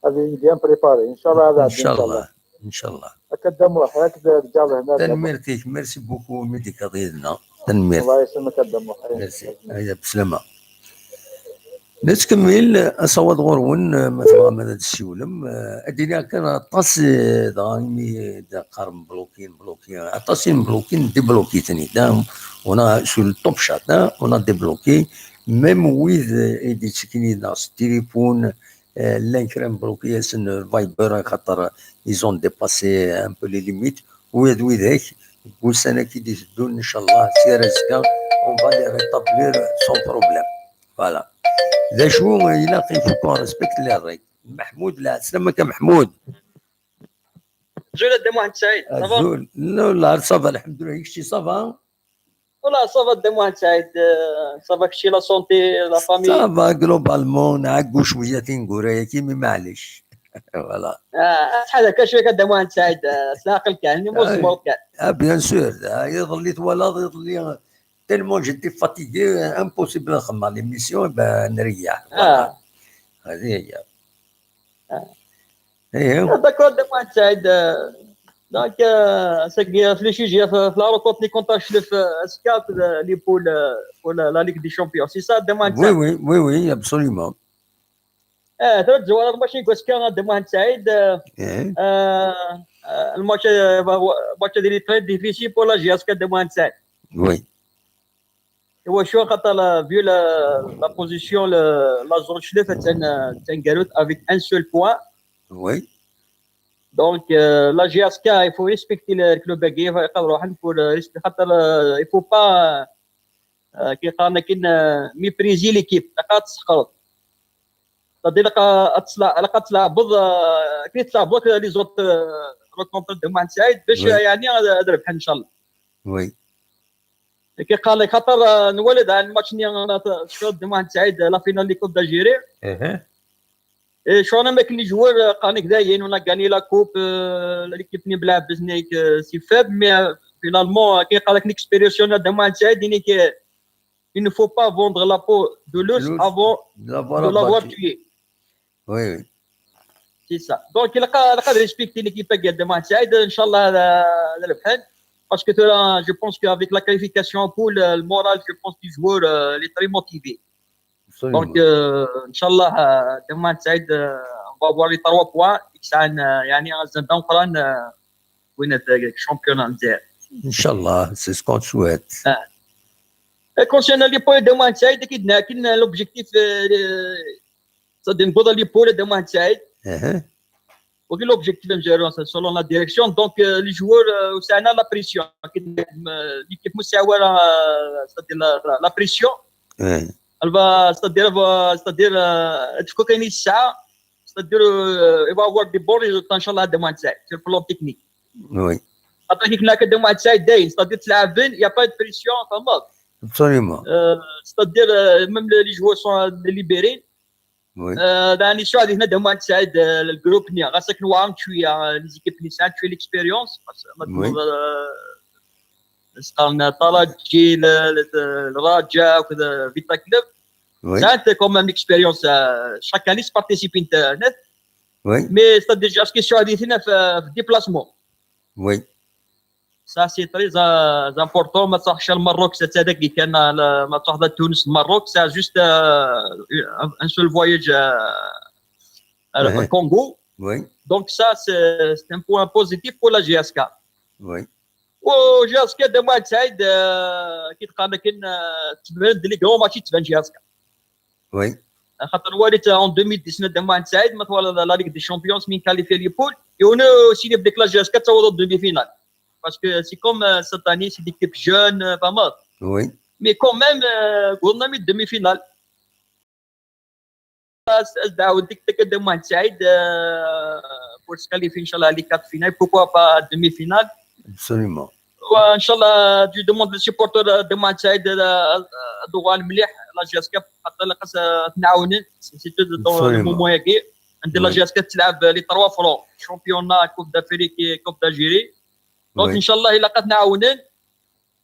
ad ilin bien préparés, inchallah ad ɛeddin, inchallah. Inchallah. Akka Dda Muḥ, ad k-ǧǧeɣ lehna. Tanemmirt-ik, merci beaucoup imi d-tekkaḍ yid-neɣ. Tanemmirt. Allah yesselmek a Dda Muḥ. Merci. Aya, beslama. Nettkemmil asawaḍ ɣur-wen, ma tebɣam ad d-tessiwlem. Ad d-iniɣ kan aṭas, eh, dɣa imi d-qqaren bloqué, bloqué, aṭas i nbloqué, débloqué-ten-id, hein. On a, sur le top chat, hein, on a débloqué. Même wid, eh, i d-yettekkin yid-neɣ s tilifun, eh, llan kra nbloqué-asen Viber, axaṭer ils ont dépassé un peu les limites. Ula d widak, deg wussan-agi d-iteddun, inchallah, si ar azekka, on va les rétablir sans problème. Voilà. D acu, ilaq, il faut qu'on respecte les règles. Mahmoud, la, salam alaikum, Mahmoud. Azul a Dda Muḥend Saɛid, ça va? Azul. Non, la, ça va, alhamdoulilah. Kečči, ça va? Voilà, ça va a Dda Muḥend Saɛid, euh, ça va kečči, la santé, la famille? Ça va, globalement, nɛeggu cwiya tineggura-agi, mais maɛlic. Voilà. Ah, ttḥadar kan cwiya a Dda Muḥend Saɛid, euh, s leɛqel kan, ni mus Ah, mort kan. Ah, bien sûr. Ah, iḍelli twalaḍ, iḍelli, tellement j'étais fatigué, impossible ad xedmeɣ l'émission, eh ben, nreyyeɛ. Voilà. Ah. Hadi hiya. Ah. Eh, Ah, d'accord, a Dda Muḥend Saɛid, euh, donc, euh, c'est que, euh, les juges, euh, la rencontre contre Chlef, euh, Ascap, euh, les poules, euh, pour la, la Ligue des Champions. C'est ça, a Dda Muḥend oui, Saɛid? Oui, oui, oui, absolument. Eh, tura tzewreḍ mačči deg wass kan a Dda Muḥend Saɛid, eh, Eh, eh, eh, le match, eh, va- match est très difficile pour la J S K a Dda Muḥend Saɛid. oui. Iwacu, xaṭer la, vu la, la position, le, la zone Chlef, c'est un, c'est un garot avec un seul point. Oui. Donc, euh, la J S K, il faut respecter le club, il faut, il faut, euh, il faut pas, euh, كيقال لك، euh, mépriser l'équipe. C'est-à-dire, la, la, la, la, les autres, euh, rencontres a Dda Muḥend Saɛid, باش، Oui. يعني، هذا ربح إن شاء الله. Oui. كيقال لك، خاطر، آه، نولد على الماتش ني، أنا ت-، شكون ديما نتساعد، آه، la finale de Coupe d'Algérie. اها. إيه، شو أنا ما كاين les joueurs، آه، قال لك داين، on a gagné la coupe، آه، l'équipe ني بلعب بزنيك، آه، c'est faible، mais، آه، finalement، آه، كيقال لك l'expression هذا ما نتساعد، يعني كي، il ne faut pas vendre la peau de l'ours L'ours, avant de l'avoir de l'avoir abattu. tué. Oui, oui. C'est ça. Donc, il a, il a respecté l'équipe de Dda Muḥend Saɛid, إن شاء الله هذا، هذا ربحان. Parce que là, je pense qu'avec la qualification en poule, euh, le moral, je pense, du joueur, euh, il est très motivé. Absolument. Donc, euh, إن شاء الله, euh, Dda Muḥend Saɛid, euh, on va avoir les trois points. يكسعنا، يعني، غنزل دون قران، euh, وين هذا championnat نتاعو. إن شاء الله, c'est ce qu'on souhaite. Et concernant les points a Dda Muḥend Saɛid, أكيد كاين l'objectif, euh, c'est-à-dire نقول les points a Dda Muḥend Saɛid. اها. وكاين l'objectif مزيان selon la direction. Donc, euh, les joueurs, euh, وسعنا la pression. كاين، euh, l'équipe مستعوره، euh, c'est-à-dire la, la, la pression. ايه. Elle va, c'est-à-dire, elle va, c'est-à-dire, euh, تفكو كاين الساعه, c'est-à-dire, euh, il va avoir des bons résultats إن شاء الله a Dda Muḥend Saɛid sur le plan technique. Oui. خاطر كي كنا a Dda Muḥend Saɛid داين, c'est-à-dire تلعب, il y a pas de pression, فهمت؟ Absolument. Euh, c'est-à-dire, euh, même les, les joueurs sont, euh, libérés. Oui. آه، راني سعيد هنا a Dda Muḥend Saɛid، آه، le groupe ني غاسك نوعم شويه، آه، les équipes ني ساعات شويه l'expérience. Oui. سقالنا طلال جيل، الرجاء وكذا، فيتا كلوب. Oui. ساعات quand même l'expérience، آه، chaque année participe انت هنا. Oui. Mais c'est-à-dire est-ce que سعيد هنا في، في déplacement. Oui. Ça, c'est très, euh, important. ما تروحش المروك، c'est-à-dire كي كان، آه، ما تروح تونس المروك, c'est juste, euh, un, un seul voyage, euh, à Ouais. Congo. Oui. Donc ça, c'est, c'est un point positif pour la J S K. Oui. و J S K a Dda Muḥend Saɛid، آه، كي تقال لك إن، آه، تبان des grands matchs تبان J S K. Oui. خاطر وليت en deux mille dix-neuf a Dda Muḥend Saɛid، ما طوال la Ligue des Champions, من qualifier les poules. Et on est aussi avec la J S K تصور en demi-finale. Parce que c'est comme, euh, cette année, c'est l'équipe jeune, euh, pas mal. Oui. Mais quand même, euh, on a mis demi-finale. As-, as-, دعوة ديك تاك a Dda Muḥend Saɛid, euh, pour se qualifier إن شاء الله les quarts de finale, pourquoi pas demi-finale. Absolument. وإن شاء الله je demande les supporters a Dda Muḥend Saɛid, euh, euh, دوغال مليح la J S K, خاطر لقص تنعاونن, surtout dans le Absolument. moment ياكي عند la Oui. J S K تلعب les trois fronts, championnat, Coupe d'Afrique, Coupe d'Algérie. Donc Oui. إن شاء الله إلا قد نعاونن,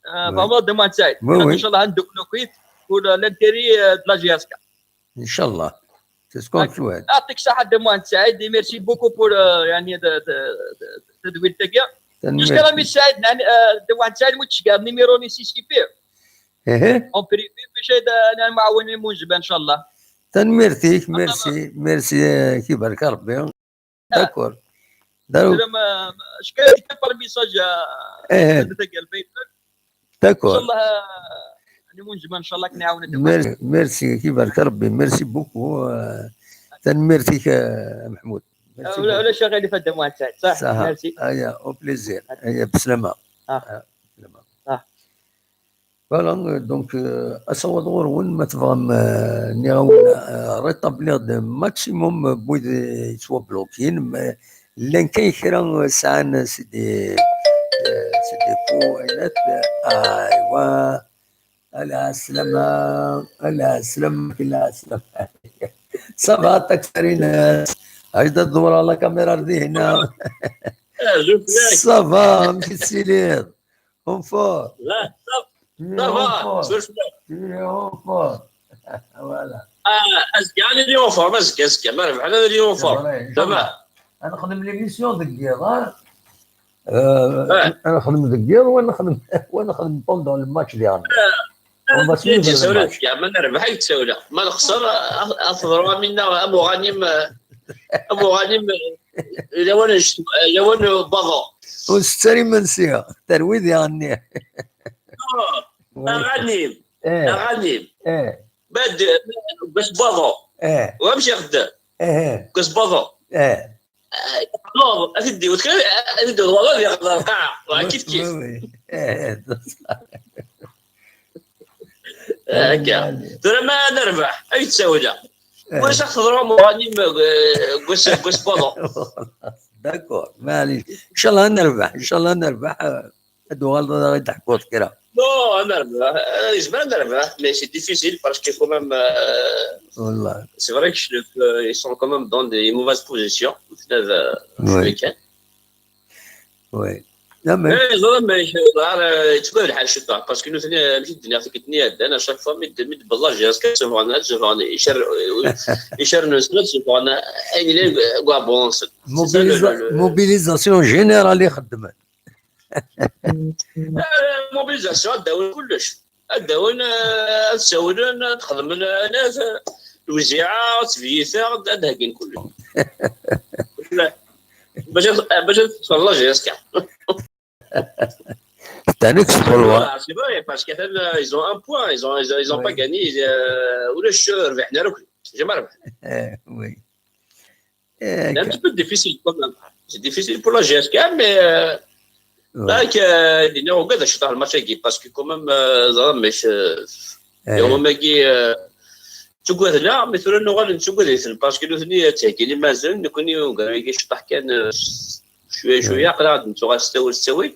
آه، Oui. فما a Dda Muḥend Saɛid. Oui, oui. إن شاء الله ندوك لوكيت pour l'intérêt, euh, de la J S K. إن شاء الله. C'est ce qu'on souhaite. يعطيك الصحة a Dda Muḥend Saɛid, et merci beaucoup pour, euh, يعني, de, de, de, de, de, تنمية. Jusqu'à la mise Saïd, يعني, euh, a Dda Muḥend Saɛid متشكر, numéro ني سي سي بي. إيه. En privé, باش هذا أنا معاون المنجبة إن شاء الله. Tanemmirt-ik, merci, merci, eh, kibarek Rebbi. D'accord. D'accord. Acu kan, par message, eh, eh, d'accord. Inchallah, eh, nɛawen-d. Merci, merci, kibarek Rebbi, merci beaucoup, eh, tanemmirt-ik, eh, Mahmoud. Merci beaucoup. Ulac aɣilif a Dda Muḥend Saɛid, ṣaḥ, merci. Aya, au plaisir. Aya, beslama. Ah. Ah, beslama. Ah. Voilà, euh, donc, euh, asawaḍ ɣur-wen, ma tebɣam, euh, nniɣ-awen, euh, rétablir de maximum n wid, euh, yettwablokin, mais llan kan kra, euh, sɛan, euh, c'est des, euh, c'est des faux, euh, aywa. Ala sslama, ala sslama, ala sslama. Ça va, taksarinas. Ajda tdewwer la caméra ar dihina. Ça va, amek tessiliḍ? En forme. Là, ça, ça va. Tu es en forme. Tu es en forme. Voilà. Ah, azekka, ad nili en forme, azekka, azekka. Ma rebḥen, ad nili en forme. C'est vrai, inchallah. Ad nexdem l'émission deg yiḍ, ha? Euh, ad nexdem deg yiḍ, wa nexdem, wa nexdem pendant le match diɣen. On va suivre le match. Ma nerbeḥ, ad k-d-sawleɣ. Ma nexṣer, ad, ad teḍru am winna, am uɣanim, am uɣanim, lawan n ccetwa, lawan n waḍu. Ur nsett ara imensi, terwi diɣen-nni. Aɣanim, aɣanim. Bad, bas baḍu. Wamek ixeddem? Bas baḍu. Ad t-id-iwet kra, ad t-id-iwet waḍu, ad iɣder lqaɛa. Kif kif. Akka. Tura ma nerbeḥ, ad k-d-sawleɣ. Ulac ad teḍru am uɣanim, eh, deg wass, deg wass n waḍu. D'accord, maɛlic. Inchallah ad nerbeḥ, inchallah ad nerbeḥ, eh, ad tuɣaleḍ ad aɣ-d-teḥkuḍ kra. Non, ad nerbeḥ, eh, yezmer ad nerbeḥ, mais c'est difficile parce que quand même, euh, c'est vrai que je le, euh, ils sont quand même dans des mauvaises positions. Oui. Oui. Non, mais... Eh, ẓriɣ, mais, eh, yettwali lḥal cwiṭ, parce que nutni, amek i d-nniɣ tikkelt-nni iɛeddan, à chaque fois, mi d-, mi d-tewweḍ la G S K, ssufɣen, ad ssufɣen, icer-, icer-nsen, ad ssufɣen ayen yellan deg uɛebbuḍ-nsen. C'est ça le, le, le... Mobilisation générale i xeddmen. Eh, mobilisation, ad d-awin kullec. Ad d-awin, eh, ad sawlen, ad xedmen, eh, lewziɛa, ad tbeyyit, ad, ad d-heggin kullec. Bac ad, bac ad teṭṭfeḍ la G S K. Tettɛenni-k s txelwa. Voilà, c'est vrai, parce que, euh, ils ont un point, ils ont, ils ont, ils ont pas gagné, euh, ulac, euh, rbiḥen ara akk. Jamais rbiḥen. Eh, oui. Eh, c'est un petit peu difficile quand même. C'est difficile pour la G S K, mais, euh, là, que, dinna, ugad acu le match-agi, parce que quand même, euh, ẓriɣ, mais, euh, eh, yawmagi, euh, ttuggaden-aɣ, mais tura nuɣal nettugad-iten, parce que nutni ttheggin iman-nsen, nekkni ugar-agi cṭaḥ kan, euh, cwiya, cwiya, aql-aɣ-d nettuɣal s ttawil, s ttawil.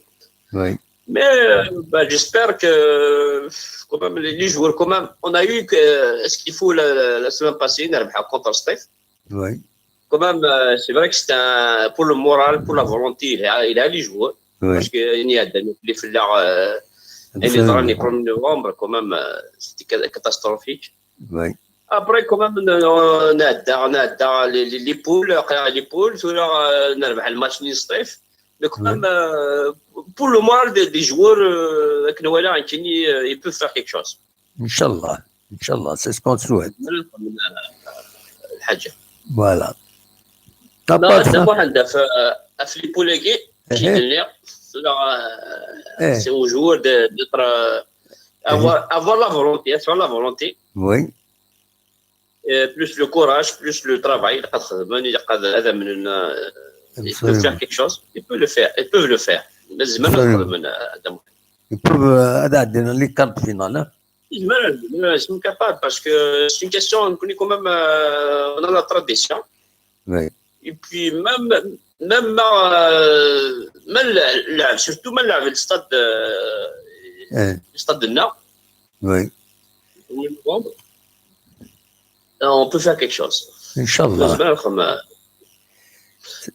Oui. Mais, euh, bah, j'espère que, quand même, les, les joueurs, quand même, on a eu que, euh, ce qu'il faut la, la, la semaine passée, nerbeḥ contre Sṭif. Oui. Quand même, euh, c'est vrai que c'est un, pour le moral, pour la volonté, il a, il a les joueurs. Oui. Parce que il y a des, les foulards, euh, et les, absolument, derniers premier novembre, quand même, euh, c'était ca-, catastrophique. Oui. Après, quand même, on a, on a, on a les, les, les poules, après les poules, tura, euh, nerbeḥ le match n Sṭif. Mais quand même, euh, pour le moral des, des joueurs, euh, akken walaɣ nekkini, euh, ils peuvent faire quelque chose. Inchallah, inchallah, c'est ce qu'on souhaite. Voilà. À part ça, ɣef, ɣef les poules-agi, eh, c'est aux joueurs de, d'être, euh, avoir, avoir la volonté, être sur la volonté. Oui. Euh, plus le courage, plus le travail, ilaq ad xedmen, ilaq ad, ad amnen, euh, ils peuvent faire quelque chose, ils peuvent le faire, ils peuvent le faire. Mazal ad xedmen, euh, ad amnen. Ils peuvent, euh, ad ɛeddin les quarts de finale, hein? Ils sont capables, parce que c'est une question, on connaît quand même, euh, on a la tradition. Oui. Et puis même, même, euh, même la, la, surtout même la, le stade, euh, le stade de Nord. Oui. Au mois de novembre. Euh, on peut faire quelque chose. Inchallah.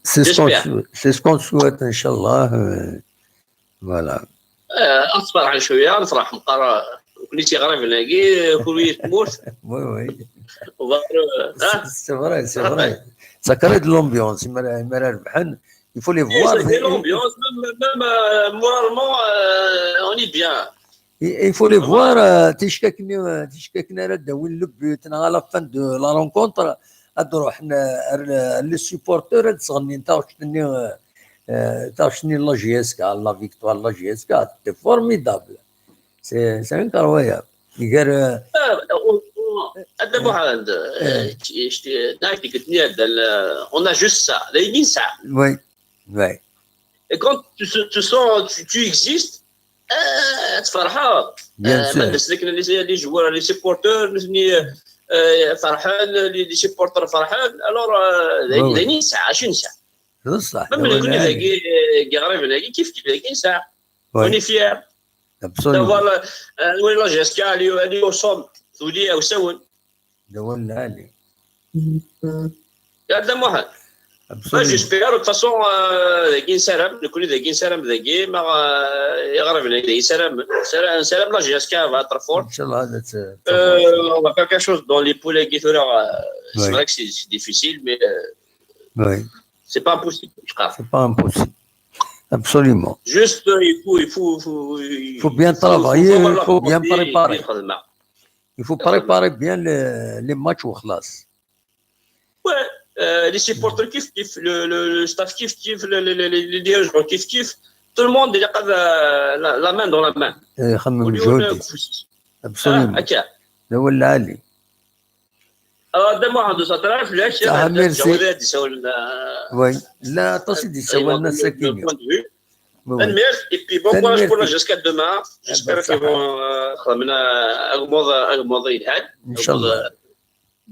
C'est ce qu'on sou-, c'est ce qu'on souhaite, inchallah. Euh, voilà. Euh, ad ferḥen cwiya, ad nefreḥ meqqar, euh, nekkni d tiɣribin-agi, euh, kul yiwet tmurt. Oui, oui. C'est, c'est vrai, c'est vrai. Ça crée de l'ambiance, mi ara, mi ara rebḥen, il faut les voir. Ça crée de l'ambiance, même, même, euh, moralement, euh, on est bien. Il, il faut les voir, euh, ticekkatin, euh, ticekkatin ara d-awin le but, neɣ à la fin de la rencontre, ad d-ruḥen, euh, ar, ar les supporters, ad d-sɣennin taɣect-nni, euh, euh, taɣect-nni n la J S K, la victoire de la J S K, c'était formidable. C'est, c'est incroyable. Gar, euh, Ah, on- on- Adda Mohamed, euh, je t'ai- je t'ai- on a juste ça. D ayen i nesɛa. Oui, oui. Et quand tu, se- tu sens, tu, tu existes, euh, تفرحان. Bien Euh, sûr. ما نسلك les, les joueurs, les supporters, نسني, euh, فرحان, les, les supporters فرحان. Alors, euh, Oui, oui. d ayen i nesɛa, acu nesɛa. C'est ça. Même les gars, euh, qui arrivent, qui kiffent, qui kiffent ça. Oui. On est fiers. Absolument. D'avoir la, euh, oui, la J S K, elle est, elle est au sommet. تولي أوسون. D awal lɛali. Adda Mohamed. Absolument. J'espère, de toute façon, euh, dagi nessaram, nekkni dagi nessaram dagi, ma, euh, iɣerban-agi dagi nessaram, nessaram, nessaram la J S K va être forte. Inchallah, that's, uh, Euh, on va faire quelque chose dans les poules agi tura, euh, c'est Oui. vrai que c'est c'est difficile, mais, euh, oui. c'est pas impossible, je crois. C'est pas impossible. Absolument. Juste, euh, il faut, il faut, il faut, il Faut bien travailler, savoir il faut bien l'affronter, préparer. il faut le marquer. Il faut préparer bien les, les matchs وخلاص. Ouais, euh, les supporters kiffent, kiffent, le, le, le staff kiffent, kiffent, le, le, le, les, les dirigeants kiffent, kiffent. Tout le monde, il a la, la, la main dans la main. Eh, خمم Au niveau مجهود. de Kousi. Absolument. Ah, ok. D awal lɛali. Alors, d'abord, on doit s'attraper, là, je Ah, merci. vais dire ça, on a- Oui. لا تصدي le سوالنا point ساكين. De vue. Oui, oui. Merci, et puis bon courage pour la Merci. J S K demain. J'espère Ah, qu'ils vont, euh, خدمنا أغمض، أغمض يلحد. إن شاء الله.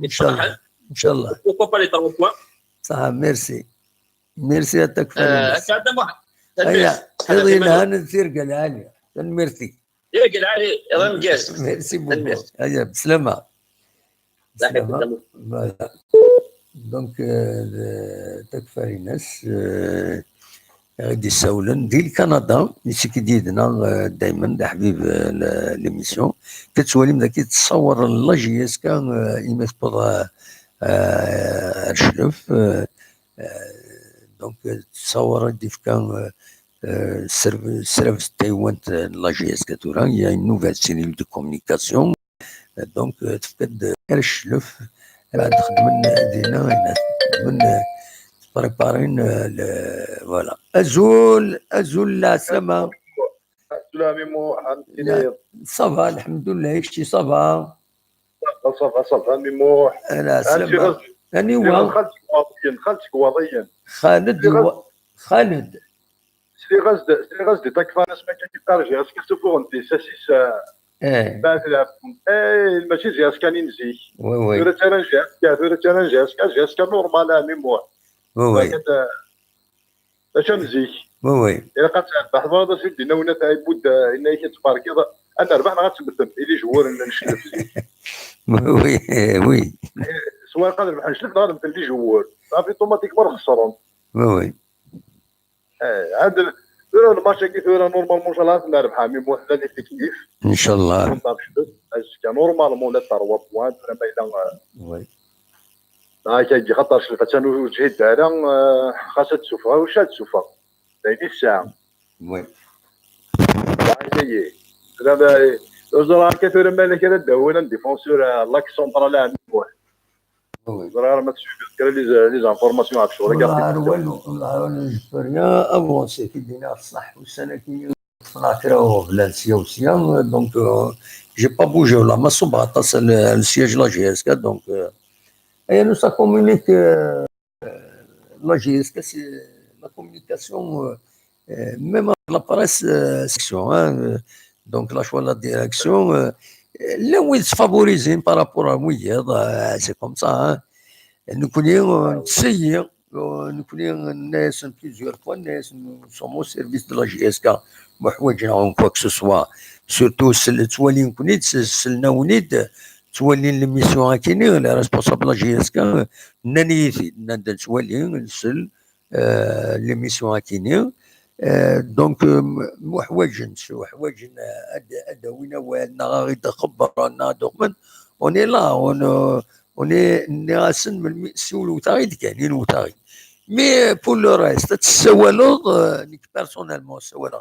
إن شاء الله. إن شاء الله. Pourquoi pas les trois points. صح, merci. Merci à toi. Euh, هكا هذا واحد. هيا، هذه لها الثيرقة العالية. Merci. يا قلعلي، راه مقاس. Merci beaucoup. Merci. هيا، بسلامة. صحيح، بسلامة. بسلامة. Voilà. Donc, euh, تكفى ليناس, euh, غادي يساولن دي الكندا, يسكديدنا, euh, دايما دا حبيب, euh, l'émission. كتسوالي مداكي تصور la J S K, euh, إما تبغى, euh, euh, أرشلف, euh, euh, donc, euh, تصور دي كان, euh, euh, سرف-, سرف ستيوانت, euh, la J S K تورا, il y a une nouvelle cellule de communication. Donc, euh, تفقد كرشلف, بعد خدمنا دينا, هنا خدمنا, préparين, euh, le, voilà. أزول, أزول, لا سلامة. السلام ميمو. Ça va, الحمد لله, كشتي ça va. صافا صافا ميمو. لا سلامة. أنا هو خالتك واضيين, خالتك واضيين. خالد, خالد. سي غزد, سي غزد, تكفى ناس ما كان يقال جي اسكو سوفو انت ساسيس. ايه. بعد العفو. ايه, ماشي جي اسكا نينزي. وي وي. ثورة ترى جي اسكا, ثورة ترى جي اسكا, جي اسكا نورمال, اه, ميمو. وي وي. اش مزيك. وي وي. الا قد تربح هذا سيدي نونا تاع بود, ان ايش تبارك هذا. انا ربحنا غتبتم الي جوار ان نشلف. وي وي. سواء قادر بحال نشلف نهار مثل لي جوار, صافي اوتوماتيكمون نخسرهم. وي وي. اه, عاد ال-, ثورة الماتش كي ثورة نورمالمون ان شاء الله نربحها, مي موحدة لي فيكتيف. ان شاء الله. كنت غنشلف, اش كان نورمالمون لا تروا بوان, زعما الا وي. هاكا يجي خاطر شلفت انا وجهي الدارة, آه, خاصها تسوفها, واش تسوفها؟ دايرين الساعة. وي. هاكا هي. زعما, زعما هاكا ثورة مالك انا داوي انا ديفونسور, آه, لاك سونترال عندي واحد. وي. زعما راه ما تشوف كرا لي ز-, لي زانفورماسيون هاك شغل والله كاع. عاد والو, والله عاد جو بو ريان افونسي كي دينا الصح والسنة كي طلعت راهو بلا سيا وسيا, دونك, آه, جي با بوجي ولا ما صوب غطاس ال-, السياج لا جي اس كا, دونك, آه, اي نو سا كومونيك, آه, la J S K, c'est la communication, euh, euh, même la presse, euh, section, hein, euh, donc la choix la direction, euh, là où ils se favorisent par rapport à oui, euh, c'est comme ça, hein. Nous connaissons, euh, ça y est, euh, nous connaissons plusieurs fois, nous sommes au service de la J S K. محواجنا en quoi que ce soit, surtout سل-, توالين كنيد, سلنا ونيد, توالين l'émission هاكيني, les responsables de la J S K, نانيتي, ناندن توالين, نسل, آه, l'émission هاكيني. آه, donc, آه, محواجن, شو محواجن, آه, أد-, أدوينا وأنا غير خبر, أنا دوغمن, on est là, on, آه, on est, ناسن من المي-, سيولو تاعي, كاينين وتاعي. Mais pour le reste, تسولو, آه, نيك personnellement سولو.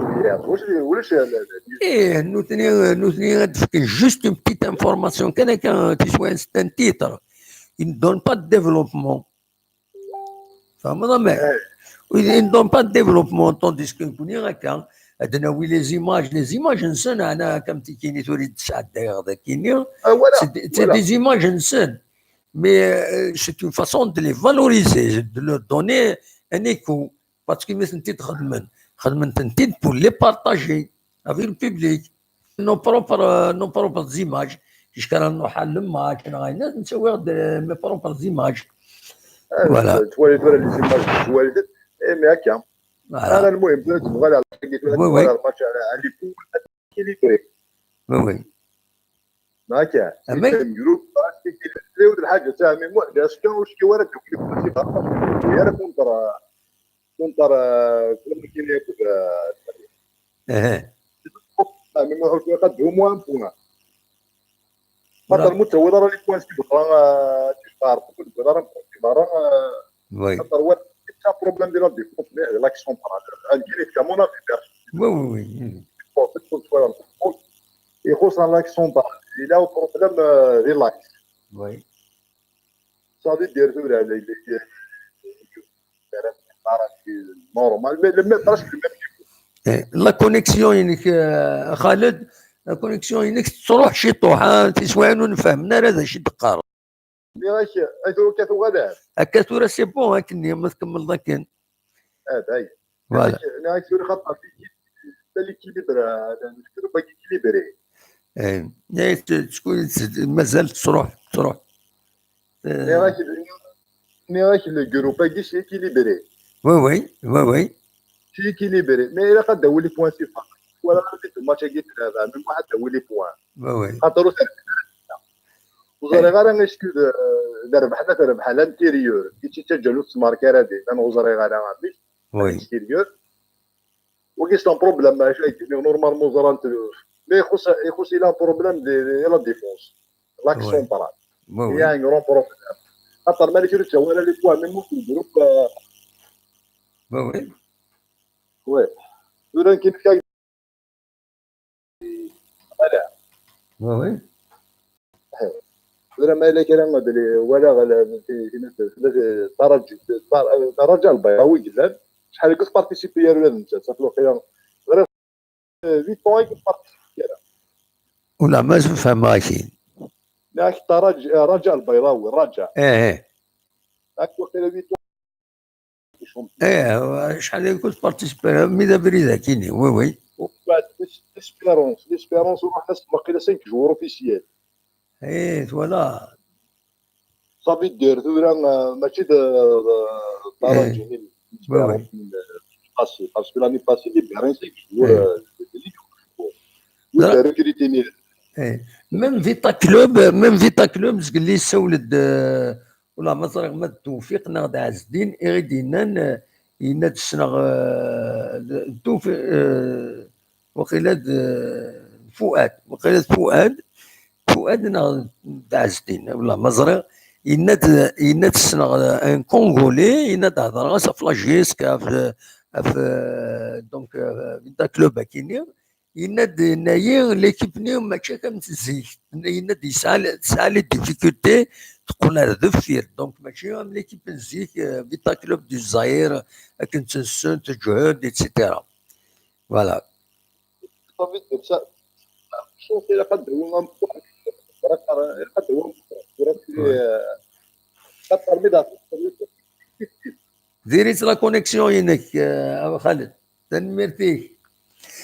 ulac, ulac. Ih, nutni, nutni ad d-fken juste une petite information kan akka, tiswa, c'est un titre. Ils ne donnent pas de développement. Tfehmeḍ amek? Ils ne donnent pas de développement, tandis que nekkni akka, ad nawi les images, les images-nsen, ɛna akka am tikini tura i d-sɛeddayeɣ dagi, c'est des images-nsen. Mais euh, c'est une façon de les valoriser, de leur donner un écho. Parce que mi tent-id-xedmen, xedmen-tent-id pour les partager avec le public. Nos propres, euh, nos propres images. Jusqu'à la نروح à le match, نتسويغ de mes propres images. Voilà. Twali tura les images, twali. Eh, mais هكا. Voilà. انا المهم، بغيت نبغى على، oui, oui, الماتش على، على l'écran équilibré. Oui, oui. هكا. Amek? Groupe, parce que كاين الحاجه تاع ميموار، parce que واش كي ورا دوك اللي كنت غلط. يا راه كونتر، كونتر، كونتر كينيا كنت، اها. ميموار شويه قدهم وان بوان. خاطر متعود راه لي بوان سي برا، تيشقار كل برا، برا. Oui. خاطر هو c'est un problème de la défense, mais l'axe central. الجيري كمونا في بيرش. Oui, oui, oui. يخص l'axe central. Il a un problème, euh, de l'axe. Oui. صافي دير ثورة على اللي، normal, mais le même, presque le même niveau. إيه، la connexion-inek, euh, Khaled, la connexion-inek تروح شي طوح، ها، tiswiɛin ur nfehhem ara d acu i d-teqqareḍ. Nniɣ-ak, ay tura akka tuɣal. Akka tura c'est bon, akken ma tkemmleḍ akken. Ah, bay. Voilà. Nniɣ-ak, nniɣ-ak tura xaṭer, l'équilibre, euh, le groupe équilibré. Eh, eh, t-, tkun t-, mazal tettruḥ, tettruḥ. Eh, nniɣ-ak, nniɣ-ak, le groupe-agi c'est équilibré. Oui, oui, oui, oui. C'est équilibré. Mais il a pas de les points, c'est pas. Voilà, c'est tout match qui est là, même pas de les points. Bah oui. Quand on regarde, vous aurez un excuse de l'intérieur. Qui tu as déjà le marqué à la dé, vous aurez un Oui. Extérieur. وكاين ان بروبليم مع شويه، mais normalement زرانت. Mais يخص يخص الى بروبليم دي لا ديفونس. لاك Ouais. سونترال. Bah Il oui. y a un grand problème. خاطر مالك يرجع ولا لي بوان ميم في الجروب. Bah oui. وي. ولا كاين كاين. Bah oui. ولا ما الا كان بلي ولا غلا في في ناس في الترجي. الترجي البيضاوي قلان شحال كنت بارتيسيبي يا ولاد انت صافي الوقيله غير فيت بوان كنت بارتيسيبي. ولا ما فهم ماشي. ياك الترجي رجاء البيضاوي رجاء. ايه ايه. هاك وقيله فيت بوان. ايه، شحال كنت بارتيسيبي ميدا بريدا كيني. وي وي. وبعد ليسبيرونس ليسبيرونس ورحنا واقيلا سانك جوور اوفيسيال. ايه voilà. صافي دير ثورة ماشي د- د- الترجي وي وي. باسي باسكو لاني باسي لي بيرين سانك جوور. إيه. ولا ريكريتيني. ايه. ميم فيتا كلوب ميم فيتا كلوب زقلي سولد. ولا ما صار ما التوفيق ناغ د عز الدين ايغيد ينان. يناد السنة التوفيق. وقيلا د- فؤاد وقيلا فؤاد. فؤاد ناغ د عز الدين ولا ما زريغ. يناد يناد السنة ان كونغولي يناد هضرغاس في لاجيسك في في donc فيتا كلوب اكيني. يناد نايي ليكيب نيو ماشي كم زيك. يناد يسعى تسعى لي ديفيكولتي تقول هذا دفير donc ماشي كم ليكيب نزيك. فيتا كلوب دو زاير اكن تنسون تجهد ايتترا. Voilà. صافي دير سا شوف الا قد هو غنفكر قد هو قد ترمي دار. ديريت لا كونيكسيون ينك ابو خالد. تنميرتيك.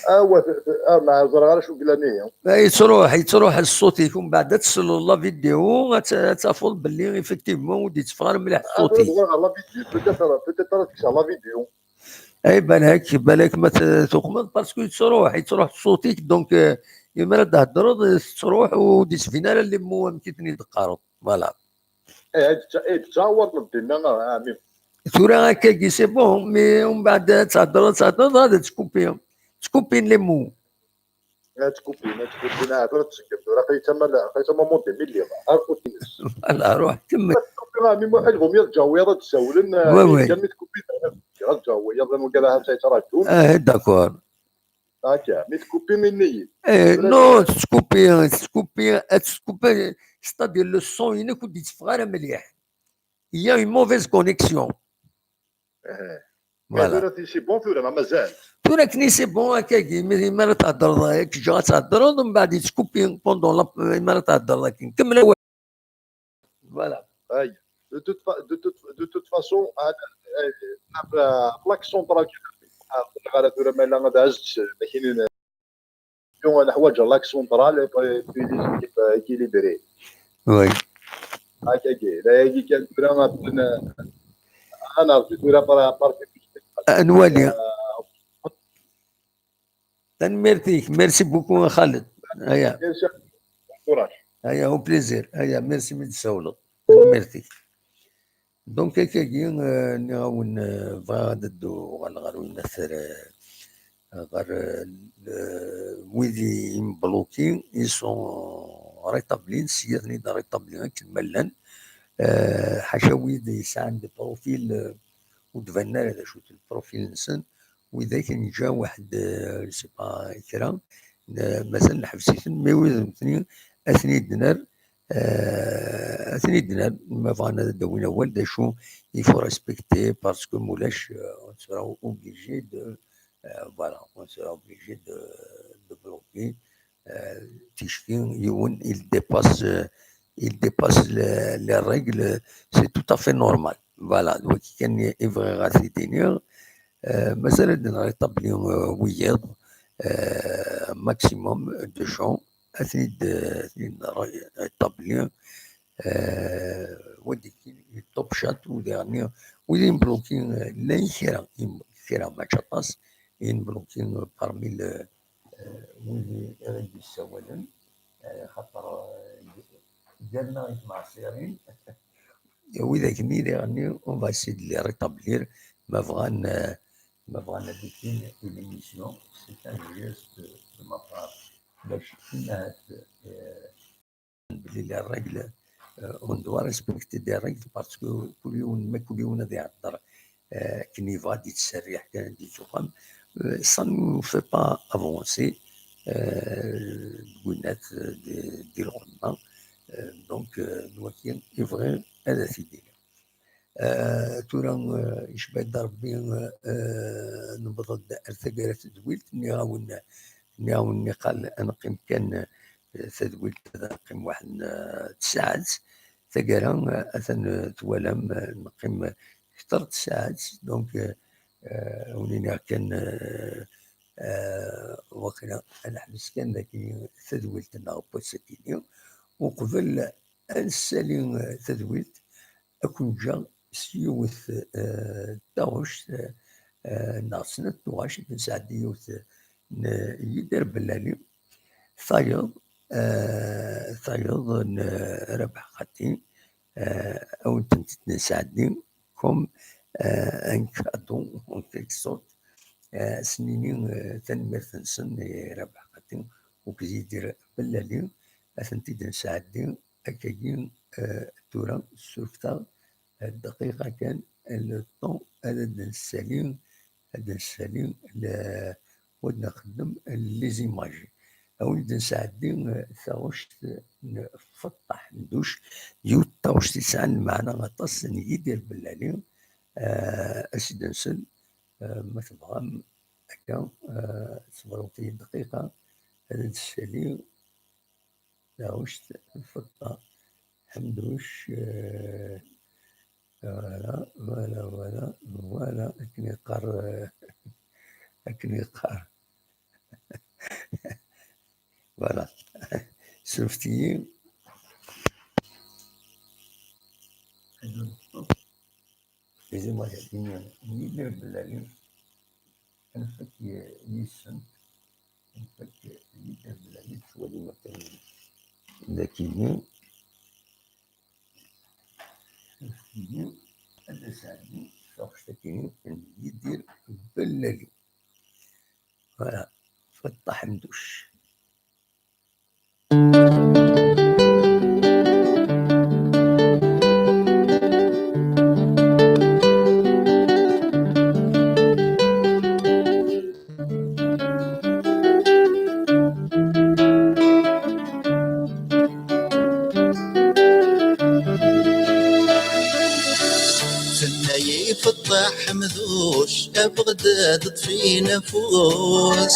اه هو اه مع زرغاره شو قلنا هي. يتروح يتروح الصوت يكون بعد تصلوا لا فيديو تفضل باللي ايفيكتيفمون ودي تفغر مليح صوتي. صوتي. لا فيديو بوتيتر بوتيتر تكسر لا فيديو. اي بالك بالك ما تخمض باسكو تروح يتروح صوتيك donc يما تهضر تروح ودي سفينه اللي مو كيتني دقارو. Voilà. ايه هاد ايه تجاور الدنيا امين. ثورة هكاكي سي بون مي ومن بعد تهضر تهضر غادي تكوبي تكوبي لي مو. لا تكوبي لا تكوبي لا هضرت تسكت راه قيت ما لا قيت ما مونتي ملي غير كنت لا روح كمل. راه مي ما الفو ميا تجاوي راه تسولن. وي، وي. كان تكوبي راه تجاوي راه ما قال لها تاي ترى تقول اه داكور. هكا مي تكوبي مني. ايه نو تكوبي تكوبي تكوبي ستادير لو سون ينك ودي تفغر مليح. Il y a une mauvaise connexion. ايه Voilà. ثورة سي بون ثورة ما مازال. ثورة كني سي بون هكاكي مي ما تهضر هيك جا تهضر ومن بعد يتكوبي بوندون لا ما تهضر لكن كمل. Voilà. اي دو توت فا- دو توت دو توت فاسون انا لاك سونترال غير ثورة ما لا دازت ما كاينين. اليوم انا حوايج لاك سونترال بي لي زيكيب ايكيليبري. وي. هكاكي لا هي كان ثورة ما بين انا ثورة بارا بارتي انوالي. تنميرتيك merci beaucoup خالد. هيا. كوراج. هيا هو بليزير هيا merci من تساولو. تنميرتيك. Donc هكاكي نعاون بغا ندو غير غير وين مثل غير ويدي مبلوكي ils sont rétablis سيادني دا rétablis كما لان. حاشا ويدي يسعى عندي بروفيل ودبنا هذا شو البروفيل نسن. واذا كان جا واحد سي با كرا مازال نحبسيتن مي ويدي اثني دنار. اثني دنار ما فانا دوينا والدا شو يفو ريسبكتي باسكو مولاش اون سورا اوبليجي دو فوالا اون سورا اوبليجي دو دو بلوكي. تيشكي يون il dépasse il dépasse les règles. C'est tout à fait normal. Voilà donc كان يبغي غاسي دينير. مازال عندنا ريطابلي وياض maximum de gens اثني اثني ريطابلي. ودي كي توب شات وديرني ودي مبلوكي لا يكرا kkreɣ mačči aṭas, i n-bloquer parmi le, euh, wid i ɣ-d-yessawalen, euh, xaṭer, euh, ggareɣ i tmeɛṣirin. Widak-nni diɣenni, on va essayer de les rétablir, ma bɣan, euh, ma bɣan ad d-kkin i l'émission, c'est un geste de ma part. Bac ahat, euh, belli les règles, euh, on doit respecter des règles parce que kul yiwen, ma kul yiwen ad ihedder, euh, akken yebɣa ad yettserriḥ kan ad d-yettuxxam, euh, ça ne nous fait pas avancer, euh, deg winat, euh, di, di lɣemma. Euh, donc, euh, d wagi i bɣiɣ ad t-id-iniɣ. Euh, tura, euh, icba-d Rebbi, euh, euh, newweḍ-d ar taggara tedwilt, nniɣ-awen, nniɣ-awen niqal ad neqqim kan, euh, tadwilt ad neqqim waḥed n, euh, tsaɛet. Taggara, euh, atan, euh, twalam, euh, neqqim kter tsaɛet. Donc, euh, euh, wen-iniɣ kan, euh, euh, waqila ad neḥbes kan dagi tadwilt-nneɣ n wass-agi-nni. Uqbel ad nessali, euh, tadwilt, ad ken-ǧǧeɣ s yiwet, eh, n taɣect, eh, neɣ snat tuɣac i d-nesɛeddi, yiwet n Yidir Bellali, tayeḍ, eh, tayeḍ n, eh, Rabeḥ Xati, eh, ad wen-tent-id-nesɛeddi comme, eh, un cadeau, en quelque sorte, eh, ad s-nini, eh, tanemmirt-nsen i Rabeḥ Xati akked Yidir Bellali, ad tent-id-nesɛeddi akkagi, eh, tura, surfet-aɣ, eh, dqiqa kan, le temps ad d-nessali, ad d-nessali le, ad nxeddem les images. Ad wen-d-nesɛeddi, eh, taɣect n Feṭṭa Ḥemduc, yiwet n taɣect yesɛan lmeɛna aṭas, n Yidir Bellali, eh, ad s-id-nsel, eh, ma tebɣam akka, eh, tṣebremt-iyi dqiqa, ad d-nessali taɣect n Feṭṭa Ḥemduc, eh, voilà, voilà, voilà, voilà, akken yeqqar, eh, akken yeqqar. Voilà. Surfet-iyi. Excusez-moi, il y a une, une idée de la lune. Anfak yis-sent, anfak Yidir Bellali, tettwalim akken dagi-nni, ad d-sɛeddi taɣect-agi n Yidir Bellali. Voilà, Feṭṭa Ḥemduc. Tenna-yi Feṭṭa Ḥemduc, a Beɣdad ṭṭef-in afus.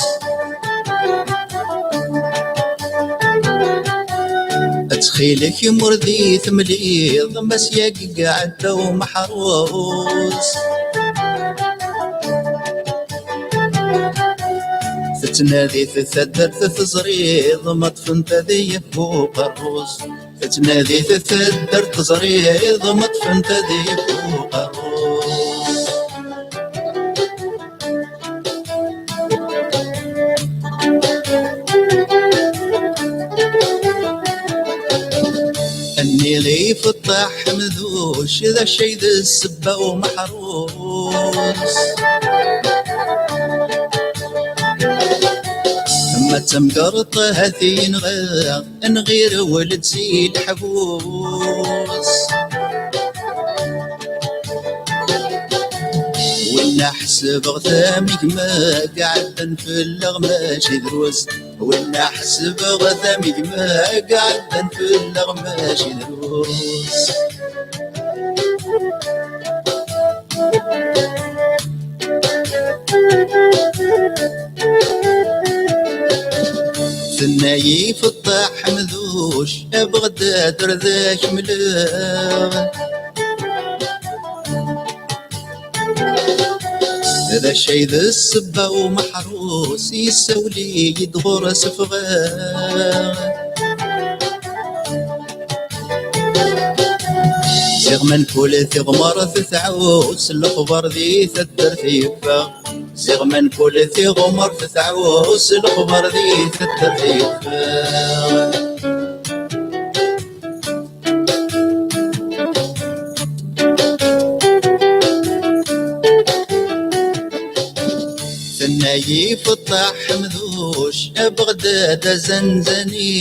Ttxil-k, imur di temliḍ, Mass Yag iɛedda umeḥrus. Tettnadi-t taddart teẓriḍ, ma ṭṭfen-t ad yebbu uqerrus. Tettnadi-t taddart teẓriḍ, ma ṭṭfen-t ad yebbu uqerrus. Nniɣ i Feṭṭa Ḥemduc, d acu ay d ssebba umeḥrus? Ma d tamgerḍt, ha-t-i yenɣa, nɣir weled si leḥbus. Winna ḥesbeɣ-t am gma, iɛeddan fell-aɣ mačči drus. Winna ḥesbeɣ-t am gma, iɛeddan fell-aɣ mačči drus. Tenna-yi Feṭṭa Ḥemduc, a Beɣdad ar d ak-mleɣ. D acu ay d ssebba umeḥrus, yessawel-iyi-d ɣur-s ffɣeɣ. Ziɣ ma nkul tiɣmert tɛus, lexbar di taddart yeffeɣ. Ziɣ ma nkul tiɣmert tɛus, lexbar di taddart yeffeɣ. Tenna-yi Feṭṭaḥ Ḥemduc, a Beɣdad azanzani.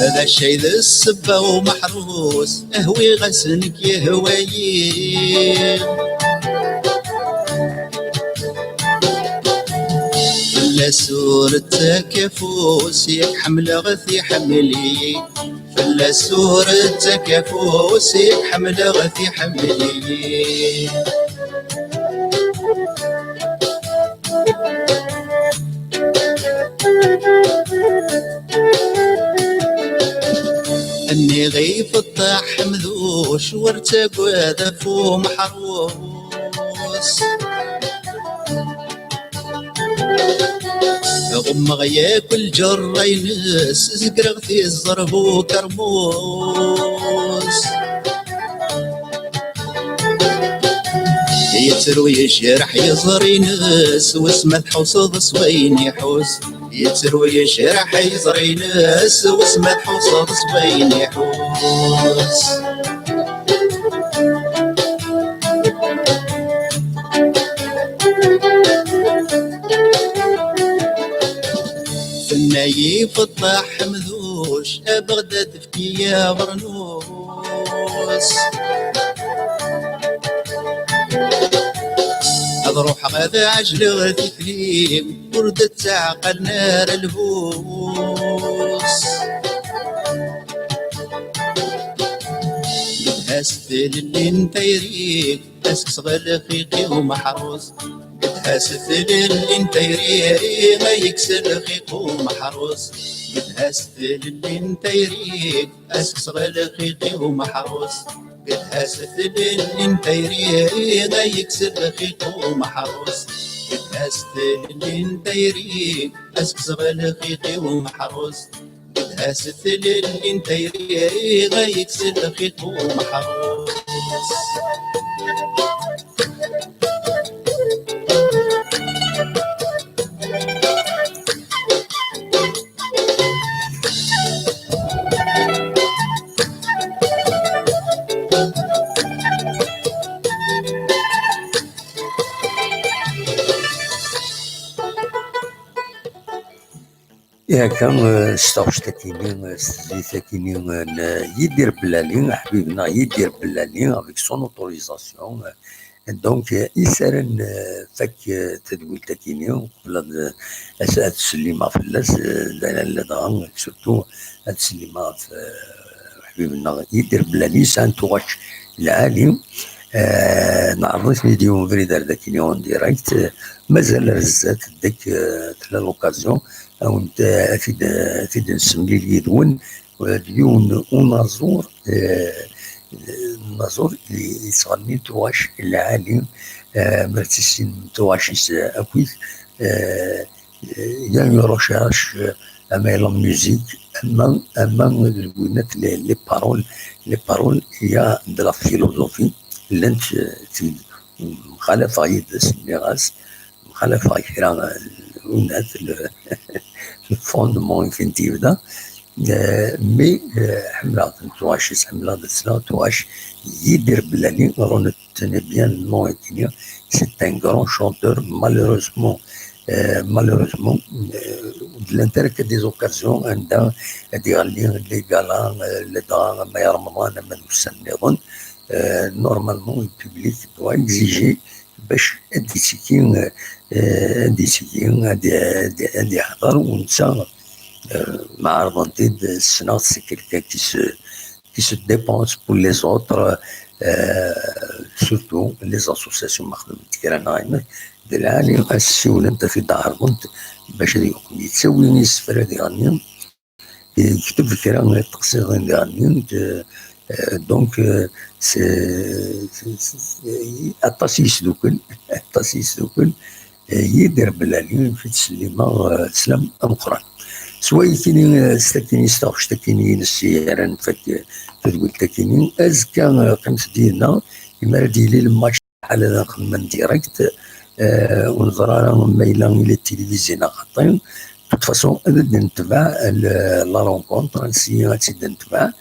D acay d ssebba umeḥrus, hwiɣ-as nekk yehwa-yi. Fell-as ur ttak afus, yak ḥemmleɣ-t iḥemmel-iyi. Fell-as ur ttak afus, yak ḥemmleɣ-t iḥemmel-iyi. Nniɣ i Feṭṭaḥ Ḥemduc, ur ttagad ɣef umeḥrus. Ɣummeɣ yakk lǧerra-ines, zegreɣ tiẓer bu ukermus. Yettru yejreḥ yiẓri-ines, wis ma tḥusseḍ s wayen iḥus. Yettru yejreḥ yiẓri-ines, wis ma tḥusseḍ s wayen iḥus. Tenna-yi Feṭṭaḥ Ḥemduc, a Beɣdad efk-iyi abernus. Ad ruḥeɣ ad ɛejleɣ tikli, ur d-ttaɛqalen ara lbus. Gedha-s tlelli n tayri, ad s-kkseɣ lxiq i umeḥrus. Gedha-s tlelli n tayri, ma yekkes lxiq umeḥrus. Gedha-s tlelli n tayri, ad s-kkseɣ lxiq i umeḥrus. Gedha-s tlelli n tayri, ma yekkes lxiq umeḥrus. Gedha-s tlelli n tayri, ad s-kkseɣ lxiq i umeḥrus. Gedha-s tlelli n tayri, ma yekkes lxiq umeḥrus. Akka, eh, s taɣect akini, eh, s tezlit akini, eh, n, eh, Yidir Bellali, aḥbib-nneɣ Yidir Bellali, avec son autorisation, eh, donc, eh, i s ara nfak, eh, tadwilt akini, qbel ad, ad, ad slimeɣ fell-as, eh, d-, ladɣa, surtout, ad slimeɣ ɣef, eh, aḥbib-nneɣ Yidir Bellali, yesɛan tuɣac lɛali, eh, neɛreḍ-iten-id i ubrid ar d akini en direct, eh, mazal ar zdat, deg, eh, tella l'occasion, ad wen-t-, eh, ad t-id, eh, ad t-id-nsemlil yid-wen, eh, d yiwen unaẓur, eh, unaẓur i, yettɣenni tuɣac lɛali, eh, ma tissinem tuɣac-is, eh, akkit, eh, il y a une recherche, euh, ama la musique, ama, ama lwinat, les, les paroles, les paroles, il y a de la philosophie, llant, euh, tid, mxalafeɣ yid-s, nniɣ-as, mxalafeɣ kra, euh, lwinat, le, le fondement i tent-yebda, euh, mais, euh, ḥemmleɣ tuɣac-is, ḥemmleɣ ad sleɣ tuɣac Yidir Bellali, Retenez bien le nom, c'est un grand chanteur. Malheureusement, euh, malheureusement, euh, ur d-llant ara akka des occasions anda ad iɣenni les galas, euh, ladɣa ama i Remḍan ama d ussan nniḍen. Euh, normalement, le public doit exiger bac ad d-ittiki, euh, ad d-ittiki, ad, ad, ad iḥḍer, u netta, euh, ma ɛerḍen-t-id, ssneɣ-t, c'est quelqu'un qui se, qui se dépense pour les autres, euh, surtout les associations, ma xedment kra neɣ ayen, d lɛali ad ssiwlent, ad t-id-ɛerḍent bac ad yeqqim. Yettawi isefra ad iɣenni, yekteb kra n teqsiḍin ad iɣennint, euh, donc, euh, c'est, c'est, c'est, aṭas i yesdukel, aṭas i yesdukel, euh, Yidir Bellali, fi ttsellimeɣ, euh, sslam ameqqran. S wayekini, eh, s takini, s taɣect akini ines i ara nfak, eh, tadwilt akini. Azekka, eh, qqimet-d yid-neɣ, imi ara d-yili lmatch, ḥala ad nxemmem direct, eh, ur neẓri ara ma yella ila tilivizyu neɣ xaṭi. De toute façon, ad d-netbeɛ le-, la rencontre, ansi ad tt-id-netbeɛ,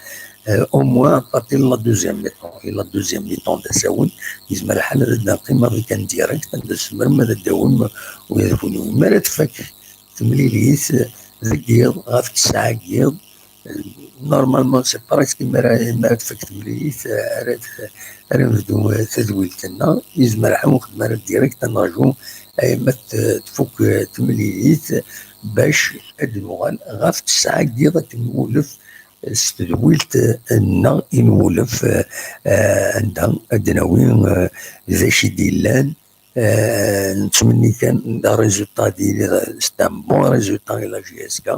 eh, au moins à partir de la deuxième mi-temps. Et la deuxième mi-temps d asawen, yezmer lḥal ad d-neqqim avec un direct, ad d-tzemrem ad d-tawim wiyaḍ kunwi. Mi ara tfak temlilit deg yiḍ, ɣef ttesɛa n yiḍ, normalement, c'est presque mi ara, mi ara tfak temlilit, ara t-, ara nebdu tadwilt-nneɣ. Yezmer ḥa ur nxeddem ara direct, ad nerju ayen ma t-, tfuk temlilit bac ad d-nuɣal ɣef ttesɛa n yiḍ ad k-nwulef s tedwilt-nneɣ i nwulef, eh, anda ad d-nawi, eh, d acu i d-yellan. Eh, nettmenni kan d résultat d-yili, c'est un bon résultat i la J S K.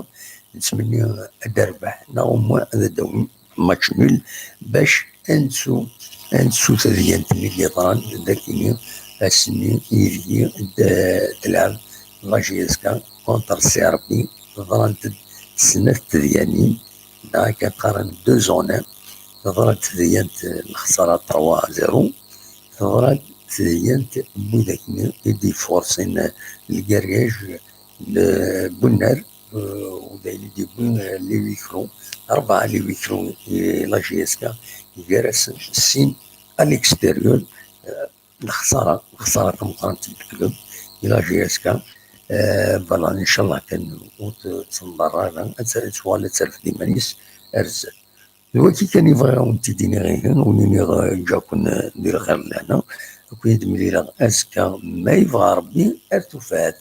Nettmenni ad d-terbeḥ, neɣ au moins ad d-tawi match nul, bac ad nettu, ad nettu tadyant-nni i yeḍran d akini ass-nni ideg d-, telɛeb la J S K contre Serbie. Ḍrant-d snat tedyanin, neɣ akken qqaren deux en un. Teḍra-d tedyant n lexsara trois zéro, teḍra-d tedyant n wid akni i d-iforsin lgaryaj n Bunnar, eh, u d ayen i d-yewwi, eh, les huis clos, rebɛa les huis clos i la J S K, gar-asen sin à l'extérieur, eh, lexsara, lexsara tameqqrant n club i la J S K. Eh, voilà, ncallah kan ur t-, tettenḍerra ara, ad t-, ad tuɣal ad terfed iman-is ar zdat. D wagi kan i bɣiɣ ad wen-t-id-iniɣ ihi, wen-iniɣ, eh, ǧǧa-ken, eh, di lxir d lehna, ad ken-id-mlileɣ azekka, ma yebɣa Rebbi, ar tufat.